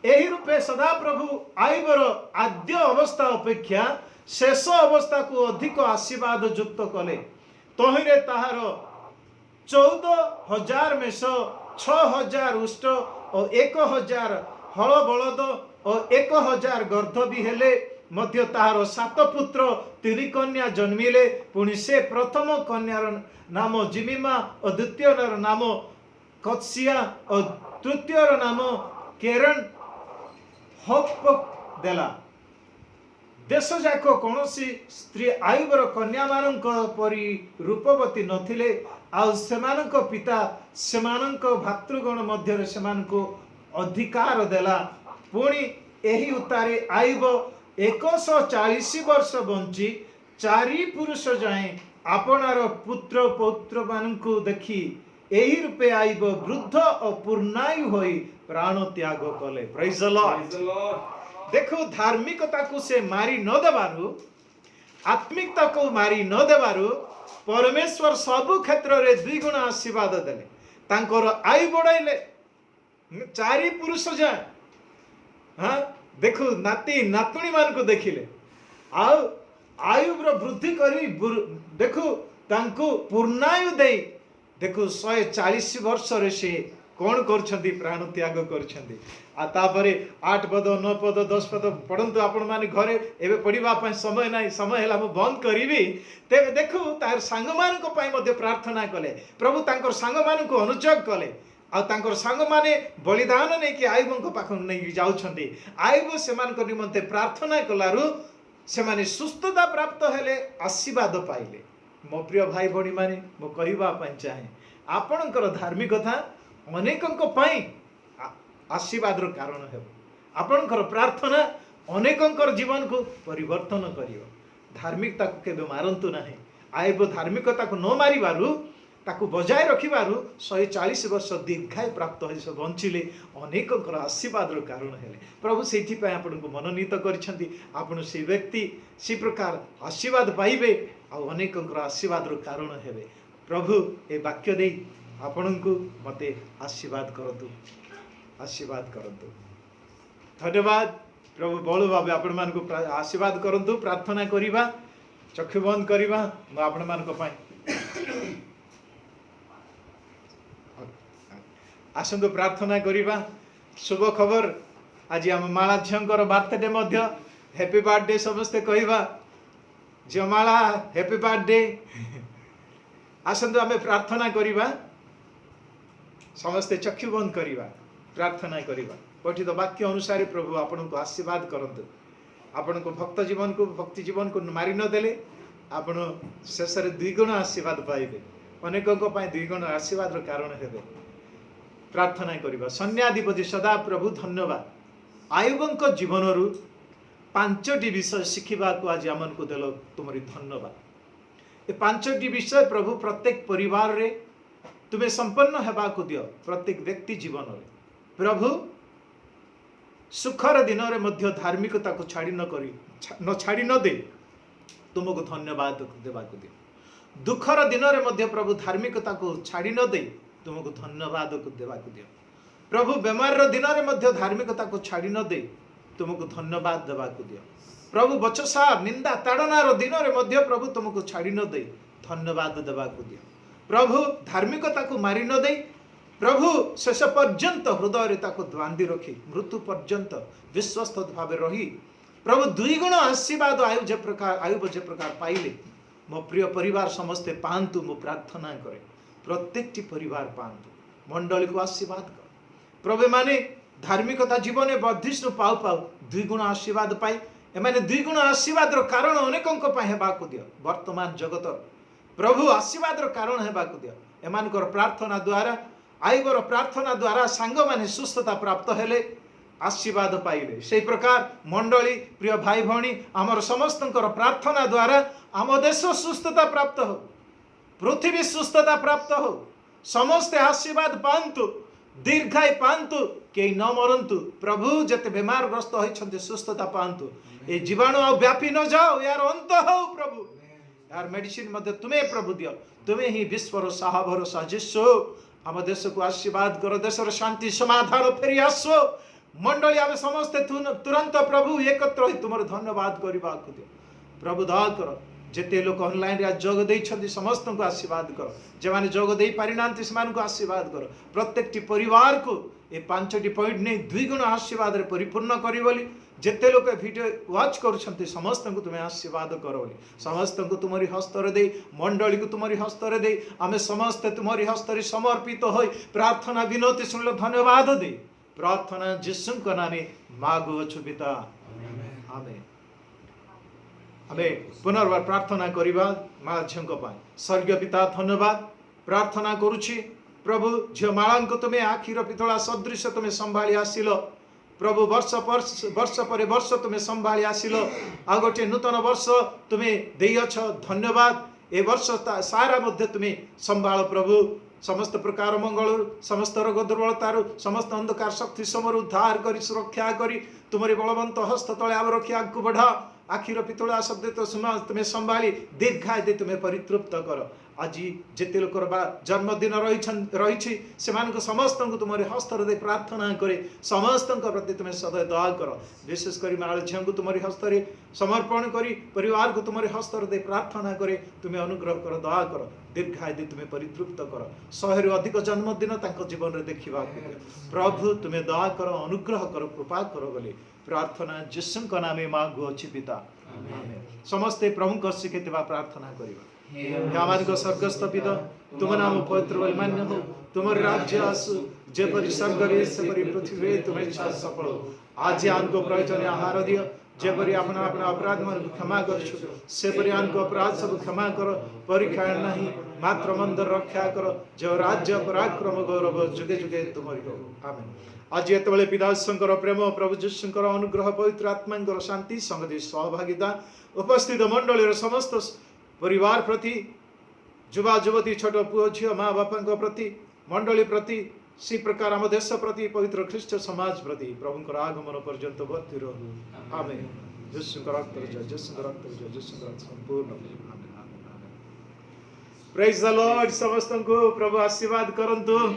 ଏହି ରୂପେ ସଦାପ୍ରଭୁ ଆୟୁବର ଆଦ୍ୟ ଅବସ୍ଥା ଅପେକ୍ଷା ଶେଷ ଅବସ୍ଥାକୁ ଅଧିକ ଆଶୀର୍ବାଦ ଯୁକ୍ତ କଲେ। ତହିଁରେ ତାହାର 14,000 ମେଷ, 6,000 ଉଷ୍ଟ ଓ 1,000 ହଳ ବଳଦ ଓ 1,000 ଗର୍ଦ୍ଦଭ ହେଲେ ମଧ୍ୟ ତାହାର ସାତ ପୁତ୍ର, ତିନି କନ୍ୟା ଜନ୍ମିଲେ। ପୁଣି ସେ ପ୍ରଥମ କନ୍ୟାର ନାମ ଜିମିମା ଓ ଦ୍ୱିତୀୟର ନାମ କତ୍ସିଆ ଓ ତୃତୀୟର ନାମ କେରନ୍ ହପ୍ପକ୍ ଦେଲା। ଦେଶଯାକ କୌଣସି ସ୍ତ୍ରୀ ଆୟୁବର କନ୍ୟାମାନଙ୍କ ପରି ରୂପବତୀ ନଥିଲେ, ଆଉ ସେମାନଙ୍କ ପିତା ସେମାନଙ୍କ ଭାତୃଗଣ ମଧ୍ୟରେ ସେମାନଙ୍କୁ ଅଧିକାର ଦେଲା। ପୁଣି ଏହି ଉତ୍ତାରେ ଆୟୁବ 140 ବର୍ଷ ବଞ୍ଚି ଚାରି ପୁରୁଷ ଯାଏଁ ଆପଣାର ପୁତ୍ର ପୌତ୍ରମାନଙ୍କୁ ଦେଖି, ଏହି ରୂପେ ଆୟୁବ ବୃଦ୍ଧ ଓ ପୂର୍ଣ୍ଣାୟୁ ହୋଇ ପ୍ରାଣ ତ୍ୟାଗ କଲେ। Praise the Lord. Praise the Lord. ଦେଖୁ, ଧାର୍ମିକତାକୁ ସେ ମାରି ନ ଦେବାରୁ, ଆତ୍ମିକତାକୁ ମାରି ନ ଦେବାରୁ ପରମେଶ୍ୱର ସବୁ କ୍ଷେତ୍ରରେ ଦ୍ୱିଗୁଣ ଆଶୀର୍ବାଦ ଦେଲେ। ତାଙ୍କର ଆୟୁ ବଢ଼ାଇଲେ ଚାରି ପୁରୁଷ ଯାଏ, ହଁ। ଦେଖୁ, ନାତି ନାତୁଣୀ ମାନଙ୍କୁ ଦେଖିଲେ ଆଉ ଆୟୁର ବୃଦ୍ଧି କରି ଦେଖୁ, ତାଙ୍କୁ ପୂର୍ଣ୍ଣାୟୁ ଦେଇ, ଦେଖୁ, 140 ବର୍ଷରେ ସେ କ'ଣ କରୁଛନ୍ତି? ପ୍ରାଣ ତ୍ୟାଗ କରୁଛନ୍ତି। ଆଉ ତାପରେ 8 ପଦ, 9 ପଦ, 10 ପଦ ପଢ଼ନ୍ତୁ ଆପଣମାନେ ଘରେ। ଏବେ ପଢ଼ିବା ପାଇଁ ସମୟ ନାହିଁ, ସମୟ ହେଲା ମୁଁ ବନ୍ଦ କରିବି। ତେବେ ଦେଖୁ, ତାର ସାଙ୍ଗମାନଙ୍କ ପାଇଁ ମଧ୍ୟ ପ୍ରାର୍ଥନା କଲେ। ପ୍ରଭୁ ତାଙ୍କର ସାଙ୍ଗମାନଙ୍କୁ ଅନୁଯୋଗ କଲେ ଆଉ ତାଙ୍କର ସାଙ୍ଗମାନେ ବଳିଦାନ ନେଇକି ଆୟୁବଙ୍କ ପାଖକୁ ନେଇକି ଯାଉଛନ୍ତି। ଆୟୁବ ସେମାନଙ୍କ ନିମନ୍ତେ ପ୍ରାର୍ଥନା କଲାରୁ ସେମାନେ ସୁସ୍ଥତା ପ୍ରାପ୍ତ ହେଲେ, ଆଶୀର୍ବାଦ ପାଇଲେ। ମୋ ପ୍ରିୟ ଭାଇ ଭଉଣୀମାନେ, ମୁଁ କହିବା ପାଇଁ ଚାହେଁ, ଆପଣଙ୍କର ଧାର୍ମିକତା ଅନେକଙ୍କ ପାଇଁ ଆଶୀର୍ବାଦର କାରଣ ହେବ। ଆପଣଙ୍କର ପ୍ରାର୍ଥନା ଅନେକଙ୍କର ଜୀବନକୁ ପରିବର୍ତ୍ତନ କରିବ। ଧାର୍ମିକତାକୁ କେବେ ମାରନ୍ତୁ ନାହିଁ। ଆୟୁବ ଧାର୍ମିକତାକୁ ନ ମାରିବାରୁ, ତାକୁ ବଜାୟ ରଖିବାରୁ 140 ବର୍ଷ ଦୀର୍ଘାୟୁ ପ୍ରାପ୍ତ ହୋଇ ସେ ବଞ୍ଚିଲେ, ଅନେକଙ୍କର ଆଶୀର୍ବାଦର କାରଣ ହେଲେ। ପ୍ରଭୁ ସେଇଥିପାଇଁ ଆପଣଙ୍କୁ ମନୋନୀତ କରିଛନ୍ତି। ଆପଣ ସେ ବ୍ୟକ୍ତି ସେ ପ୍ରକାର ଆଶୀର୍ବାଦ ପାଇବେ ଆଉ ଅନେକଙ୍କର ଆଶୀର୍ବାଦର କାରଣ ହେବେ। ପ୍ରଭୁ ଏ ବାକ୍ୟ ଦେଇ ଆପଣଙ୍କୁ ମୋତେ ଆଶୀର୍ବାଦ କରନ୍ତୁ, ଆଶୀର୍ବାଦ କରନ୍ତୁ। ଧନ୍ୟବାଦ। ପ୍ରଭୁ ବହୁଳ ଭାବେ ଆପଣମାନଙ୍କୁ ଆଶୀର୍ବାଦ କରନ୍ତୁ। ପ୍ରାର୍ଥନା କରିବା, ଚକ୍ଷୁ ବନ୍ଦ କରିବା। ମୁଁ ଆପଣମାନଙ୍କ ପାଇଁ, ଆସନ୍ତୁ ପ୍ରାର୍ଥନା କରିବା। ଶୁଭ ଖବର, ଆଜି ଆମ ମାଳା ଝିଅଙ୍କର ବାର୍ଥଡେ ମଧ୍ୟ। ହ୍ୟାପି ବାର୍ଥଡେ ସମସ୍ତେ କହିବା। ଝିଅ ମାଳା, ହ୍ୟାପି ବାର୍ଥଡେ। ଆସନ୍ତୁ ଆମେ ପ୍ରାର୍ଥନା କରିବା। ସମସ୍ତେ ଚକ୍ଷୁ ବନ୍ଦ କରିବା, ପ୍ରାର୍ଥନା କରିବା। ପଠିତ ବାକ୍ୟ ଅନୁସାରେ ପ୍ରଭୁ ଆପଣଙ୍କୁ ଆଶୀର୍ବାଦ କରନ୍ତୁ। ଆପଣଙ୍କ ଭକ୍ତ ଜୀବନକୁ, ଭକ୍ତି ଜୀବନକୁ ମାରି ନ ଦେଲେ ଆପଣ ଶେଷରେ ଦ୍ୱିଗୁଣ ଆଶୀର୍ବାଦ ପାଇବେ, ଅନେକଙ୍କ ପାଇଁ ଦ୍ୱିଗୁଣ ଆଶୀର୍ବାଦର କାରଣ ହେବେ। ପ୍ରାର୍ଥନା କରିବା। ସୈନ୍ୟାଧିପତି ସଦାପ୍ରଭୁ, ଧନ୍ୟବାଦ। ଆୟୁବଙ୍କ ଜୀବନରୁ ପାଞ୍ଚଟି ବିଷୟ ଶିଖିବାକୁ ଆଜି ଆମମାନଙ୍କୁ ଦେଲ, ତୁମରି ଧନ୍ୟବାଦ। ଏ ପାଞ୍ଚଟି ବିଷୟ ପ୍ରଭୁ ପ୍ରତ୍ୟେକ ପରିବାରରେ ତୁମେ ସମ୍ପନ୍ନ ହେବାକୁ ଦିଅ, ପ୍ରତ୍ୟେକ ବ୍ୟକ୍ତି ଜୀବନରେ। ପ୍ରଭୁ, ସୁଖର ଦିନରେ ମଧ୍ୟ ଧାର୍ମିକତାକୁ ଛାଡ଼ି ନ କରି ନ ଛାଡ଼ି ନ ଦେଇ ତୁମକୁ ଧନ୍ୟବାଦ ଦେବାକୁ ଦିଅ। ଦୁଃଖର ଦିନରେ ମଧ୍ୟ ପ୍ରଭୁ ଧାର୍ମିକତାକୁ ଛାଡ଼ି ନ ଦେଇ ତୁମକୁ ଧନ୍ୟବାଦ ଦେବାକୁ ଦିଅ। ପ୍ରଭୁ, ବେମାରର ଦିନରେ ମଧ୍ୟ ଧାର୍ମିକତାକୁ ଛାଡ଼ି ନ ଦେଇ ତୁମକୁ ଧନ୍ୟବାଦ ଦେବାକୁ ଦିଅ। ପ୍ରଭୁ, ବଚସା, ନିନ୍ଦା, ତାଡ଼ନାର ଦିନରେ ମଧ୍ୟ ପ୍ରଭୁ ତୁମକୁ ଛାଡ଼ି ନ ଦେଇ ଧନ୍ୟବାଦ ଦେବାକୁ ଦିଅ। ପ୍ରଭୁ, ଧାର୍ମିକତାକୁ ମାରି ନ ଦେଇ ପ୍ରଭୁ ଶେଷ ପର୍ଯ୍ୟନ୍ତ ହୃଦୟରେ ତାକୁ ବାନ୍ଧି ରଖି ମୃତ୍ୟୁ ପର୍ଯ୍ୟନ୍ତ ବିଶ୍ୱସ୍ତ ଭାବେ ରହି ପ୍ରଭୁ ଦ୍ୱିଗୁଣ ଆଶୀର୍ବାଦ ଆୟୁ ଯେ ପ୍ରକାର ଆୟୁବ ଯେ ପ୍ରକାର ପାଇଲେ। ମୋ ପ୍ରିୟ ପରିବାର ସମସ୍ତେ ପାଆନ୍ତୁ, ମୁଁ ପ୍ରାର୍ଥନା କରେ। ପ୍ରତ୍ୟେକଟି ପରିବାର ପାଆନ୍ତୁ। ମଣ୍ଡଳୀକୁ ଆଶୀର୍ବାଦ କର ପ୍ରଭୁ। ଏମାନେ ଧାର୍ମିକତା ଜୀବନରେ ବର୍ଦ୍ଧିଷ୍ଣୁ ପାଉ ପାଉ ଦ୍ୱିଗୁଣ ଆଶୀର୍ବାଦ ପାଇ ଏମାନେ ଦ୍ୱିଗୁଣ ଆଶୀର୍ବାଦର କାରଣ ଅନେକଙ୍କ ପାଇଁ ହେବାକୁ ଦିଅ। ବର୍ତ୍ତମାନ ଜଗତର ପ୍ରଭୁ, ଆଶୀର୍ବାଦର କାରଣ ହେବାକୁ ଦିଅ। ଏମାନଙ୍କର ପ୍ରାର୍ଥନା ଦ୍ୱାରା, ଆଇବର ପ୍ରାର୍ଥନା ଦ୍ୱାରା ସାଙ୍ଗମାନେ ସୁସ୍ଥତା ପ୍ରାପ୍ତ ହେଲେ, ଆଶୀର୍ବାଦ ପାଇଲେ। ସେଇ ପ୍ରକାର ମଣ୍ଡଳୀ, ପ୍ରିୟ ଭାଇ ଭଉଣୀ, ଆମର ସମସ୍ତଙ୍କର ପ୍ରାର୍ଥନା ଦ୍ୱାରା ଆମ ଦେଶ ସୁସ୍ଥତା ପ୍ରାପ୍ତ ହଉ, ପୃଥିବୀ ସୁସ୍ଥତା ପ୍ରାପ୍ତ ହଉ, ସମସ୍ତେ ଆଶୀର୍ବାଦ ପାଆନ୍ତୁ, ଦୀର୍ଘାୟୁ ପାଆନ୍ତୁ, କେହି ନ ମରନ୍ତୁ। ପ୍ରଭୁ, ଯେତେ ବେମାରଗ୍ରସ୍ତ ହୋଇଛନ୍ତି, ସୁସ୍ଥତା ପାଆନ୍ତୁ। ଏ ଜୀବାଣୁ ଆଉ ବ୍ୟାପି ନ ଯାଉ, ଏହାର ଅନ୍ତ ହଉ ପ୍ରଭୁ। ଏହାର ମେଡିସିନ ମଧ୍ୟ ତୁମେ ପ୍ରଭୁ ଦିଅ। ତୁମେ ହିଁ ବିଶ୍ୱର ସାହା ଭରସା ଯୀଶୁ। ଆମ ଦେଶକୁ ଆଶୀର୍ବାଦ କର। ଦେଶର ଶାନ୍ତି ସମାଧାନ ଫେରି ଆସୁ। ମଣ୍ଡଳୀ, ଆମେ ସମସ୍ତେ ତୁରନ୍ତ ପ୍ରଭୁ ଏକତ୍ର ହୋଇ ତୁମର ଧନ୍ୟବାଦ କରିବାକୁ ଦିଅ। ପ୍ରଭୁ, ଦୟା କର। ଯେତେ ଲୋକ ଅନଲାଇନରେ ଆଜି ଯୋଗ ଦେଇଛନ୍ତି, ସମସ୍ତଙ୍କୁ ଆଶୀର୍ବାଦ କର। ଯେଉଁମାନେ ଯୋଗ ଦେଇପାରିନାହାନ୍ତି, ସେମାନଙ୍କୁ ଆଶୀର୍ବାଦ କର। ପ୍ରତ୍ୟେକଟି ପରିବାରକୁ ଏ ପାଞ୍ଚଟି ପଏଣ୍ଟ ନେଇ ଦ୍ୱିଗୁଣ ଆଶୀର୍ବାଦରେ ପରିପୂର୍ଣ୍ଣ କରିବ ବୋଲି, ଯେତେ ଲୋକ ଭିଡ଼ିଓ ୱାଚ୍ କରୁଛନ୍ତି, ସମସ୍ତଙ୍କୁ ତୁମେ ଆଶୀର୍ବାଦ କର ବୋଲି ସମସ୍ତଙ୍କୁ ତୁମରି ହସ୍ତରେ ଦେଇ, ମଣ୍ଡଳୀକୁ ତୁମରି ହସ୍ତରେ ଦେଇ, ଆମେ ସମସ୍ତେ ତୁମରି ହସ୍ତରେ ସମର୍ପିତ ହୋଇ ପ୍ରାର୍ଥନା ବିନତି ଶୁଣିଲ, ଧନ୍ୟବାଦ ଦେଇ ପ୍ରାର୍ଥନା ଯୀଶୁଙ୍କ ନାମେ ମାଗୁଅଛୁ ପିତା, ଆମେନ୍। ଆମେ ପୁନର୍ବାର ପ୍ରାର୍ଥନା କରିବା ମା ଝିଅଙ୍କ ପାଇଁ। ସ୍ୱର୍ଗୀୟ ପିତା, ଧନ୍ୟବାଦ। ପ୍ରାର୍ଥନା କରୁଛି ପ୍ରଭୁ, ଝିଅ ମାଳାଙ୍କୁ ତୁମେ ଆଖିର ପିତୁଳା ସଦୃଶ ତୁମେ ସମ୍ଭାଳି ଆସିଲ ପ୍ରଭୁ। ବର୍ଷ ବର୍ଷ, ବର୍ଷ ପରେ ବର୍ଷ ତୁମେ ସମ୍ଭାଳି ଆସିଲ। ଆଉ ଗୋଟିଏ ନୂତନ ବର୍ଷ ତୁମେ ଦେଇଅଛ, ଧନ୍ୟବାଦ। ଏ ବର୍ଷ ସାରା ମଧ୍ୟ ତୁମେ ସମ୍ଭାଳ ପ୍ରଭୁ। ସମସ୍ତ ପ୍ରକାର ମଙ୍ଗଳରୁ, ସମସ୍ତ ରୋଗ ଦୁର୍ବଳତାରୁ, ସମସ୍ତ ଅନ୍ଧକାର ଶକ୍ତି ସମରୁ ଉଦ୍ଧାର କରି, ସୁରକ୍ଷା କରି, ତୁମରି ବଳବନ୍ତ ହସ୍ତ ତଳେ ଆବ ରଖି ଆଗକୁ ବଢ଼। ଆଖିର ପିତୁଳା ଶବ୍ଦ ତୁମେ ସମ୍ଭାଳି ଦୀର୍ଘାୟୁ ଦେଇ ତୁମେ ପରିତୃପ୍ତ କର। ଆଜି ଯେତେ ଲୋକର ବା ଜନ୍ମଦିନ ରହିଛି, ସେମାନଙ୍କୁ ସମସ୍ତଙ୍କୁ ତୁମରି ହସ୍ତରେ ଦେଇ ପ୍ରାର୍ଥନା କରେ। ସମସ୍ତଙ୍କ ପ୍ରତି ତୁମେ ସଦୟ ଦୟା କର। ବିଶେଷ କରି ମାଳ ଝିଅଙ୍କୁ ତୁମରି ହସ୍ତରେ ସମର୍ପଣ କରି, ପରିବାରକୁ ତୁମରି ହସ୍ତରେ ଦେଇ ପ୍ରାର୍ଥନା କରେ। ତୁମେ ଅନୁଗ୍ରହ କର, ଦୟା କର, ଦୀର୍ଘାୟୁ ଦେଇ ତୁମେ ପରିତୃପ୍ତ କର। 100ରୁ ଅଧିକ ଜନ୍ମଦିନ ତାଙ୍କ ଜୀବନରେ ଦେଖିବାକୁ ଦିଅ। ପ୍ରଭୁ, ତୁମେ ଦୟା କର, ଅନୁଗ୍ରହ କର, କୃପା କର ବୋଲି ପ୍ରାର୍ଥନା ଯୀଶୁଙ୍କ ନାମେ ମାଗୁଅଛି ପିତା, ଆମେନ୍। ସମସ୍ତେ ପ୍ରଭୁଙ୍କ ଶିଖିଥିବା ପ୍ରାର୍ଥନା କରିବା। ହେ ଆମମାନଙ୍କ ସ୍ୱର୍ଗସ୍ଥ ପିତା, ତୁମ ନାମ ପବିତ୍ର ବୋଲି ମାନ୍ୟ ହଉ। ତୁମର ରାଜ୍ୟ ଆସୁ। ଯେପରି ସ୍ୱର୍ଗରେ, ସେପରି ପୃଥିବୀରେ ତୁମ ଇଚ୍ଛା ସଫଳ ହଉ। ଆଜି ଆମକୁ ପ୍ରୟୋଜନୀୟ ଆହାର ଦିଅ। ଯେପରି ଆପଣ ଆପଣ ଅପରାଧ ମାନଙ୍କୁ କ୍ଷମା କରିଛୁ, ସେପରି ଆମକୁ ଅପରାଧ ସବୁ କ୍ଷମା କର। ପରୀକ୍ଷା ନାହିଁ, ମାତ୍ର ମନ୍ଦ ରକ୍ଷା କର। ଯେଉଁ ରାଜ୍ୟ, ପରାକ୍ରମ, ଗୌରବ ଯୁଗେ ଯୁଗେ ତୁମରି ହଉ। ଆମେନ୍। ଆଜି ଏତେବେଳେ ପିତା ଈଶ୍ୱରଙ୍କର ପ୍ରେମ, ପ୍ରଭୁ ଯୀଶୁଙ୍କର ଅନୁଗ୍ରହ, ପବିତ୍ର ଆତ୍ମାଙ୍କର ଶାନ୍ତି, ସଙ୍ଗତି, ସହଭାଗିତା ଉପସ୍ଥିତ ମଣ୍ଡଳୀର ସମସ୍ତ ପରିବାର ପ୍ରତି, ଯୁବା ଯୁବତୀ, ଛୋଟ ପୁଅ ଝିଅ, ମା ବାପାଙ୍କ ପ୍ରତି, ମଣ୍ଡଳୀ ପ୍ରତି, ସେଇ ପ୍ରକାର ଆମ ଦେଶ ପ୍ରତି, ପବିତ୍ର ଖ୍ରୀଷ୍ଟ ସମାଜ ପ୍ରତି ପ୍ରଭୁଙ୍କର ଆଗମନ ପର୍ଯ୍ୟନ୍ତ ବର୍ତ୍ତି ରହୁ। ଆମେନ୍। ଯୀଶୁଙ୍କ ରକ୍ତରେ ଜୟ, ଯୀଶୁଙ୍କ ରକ୍ତରେ ଜୟ, ଯୀଶୁଙ୍କ ରକ୍ତ ସମ୍ପୂର୍ଣ୍ଣ। ଆମେନ୍, ଆମେନ୍, ଆମେନ୍। ପ୍ରେଜ୍ ଦ ଲର୍ଡ। ସମସ୍ତଙ୍କୁ ପ୍ରଭୁ ଆଶୀର୍ବାଦ କରନ୍ତୁ।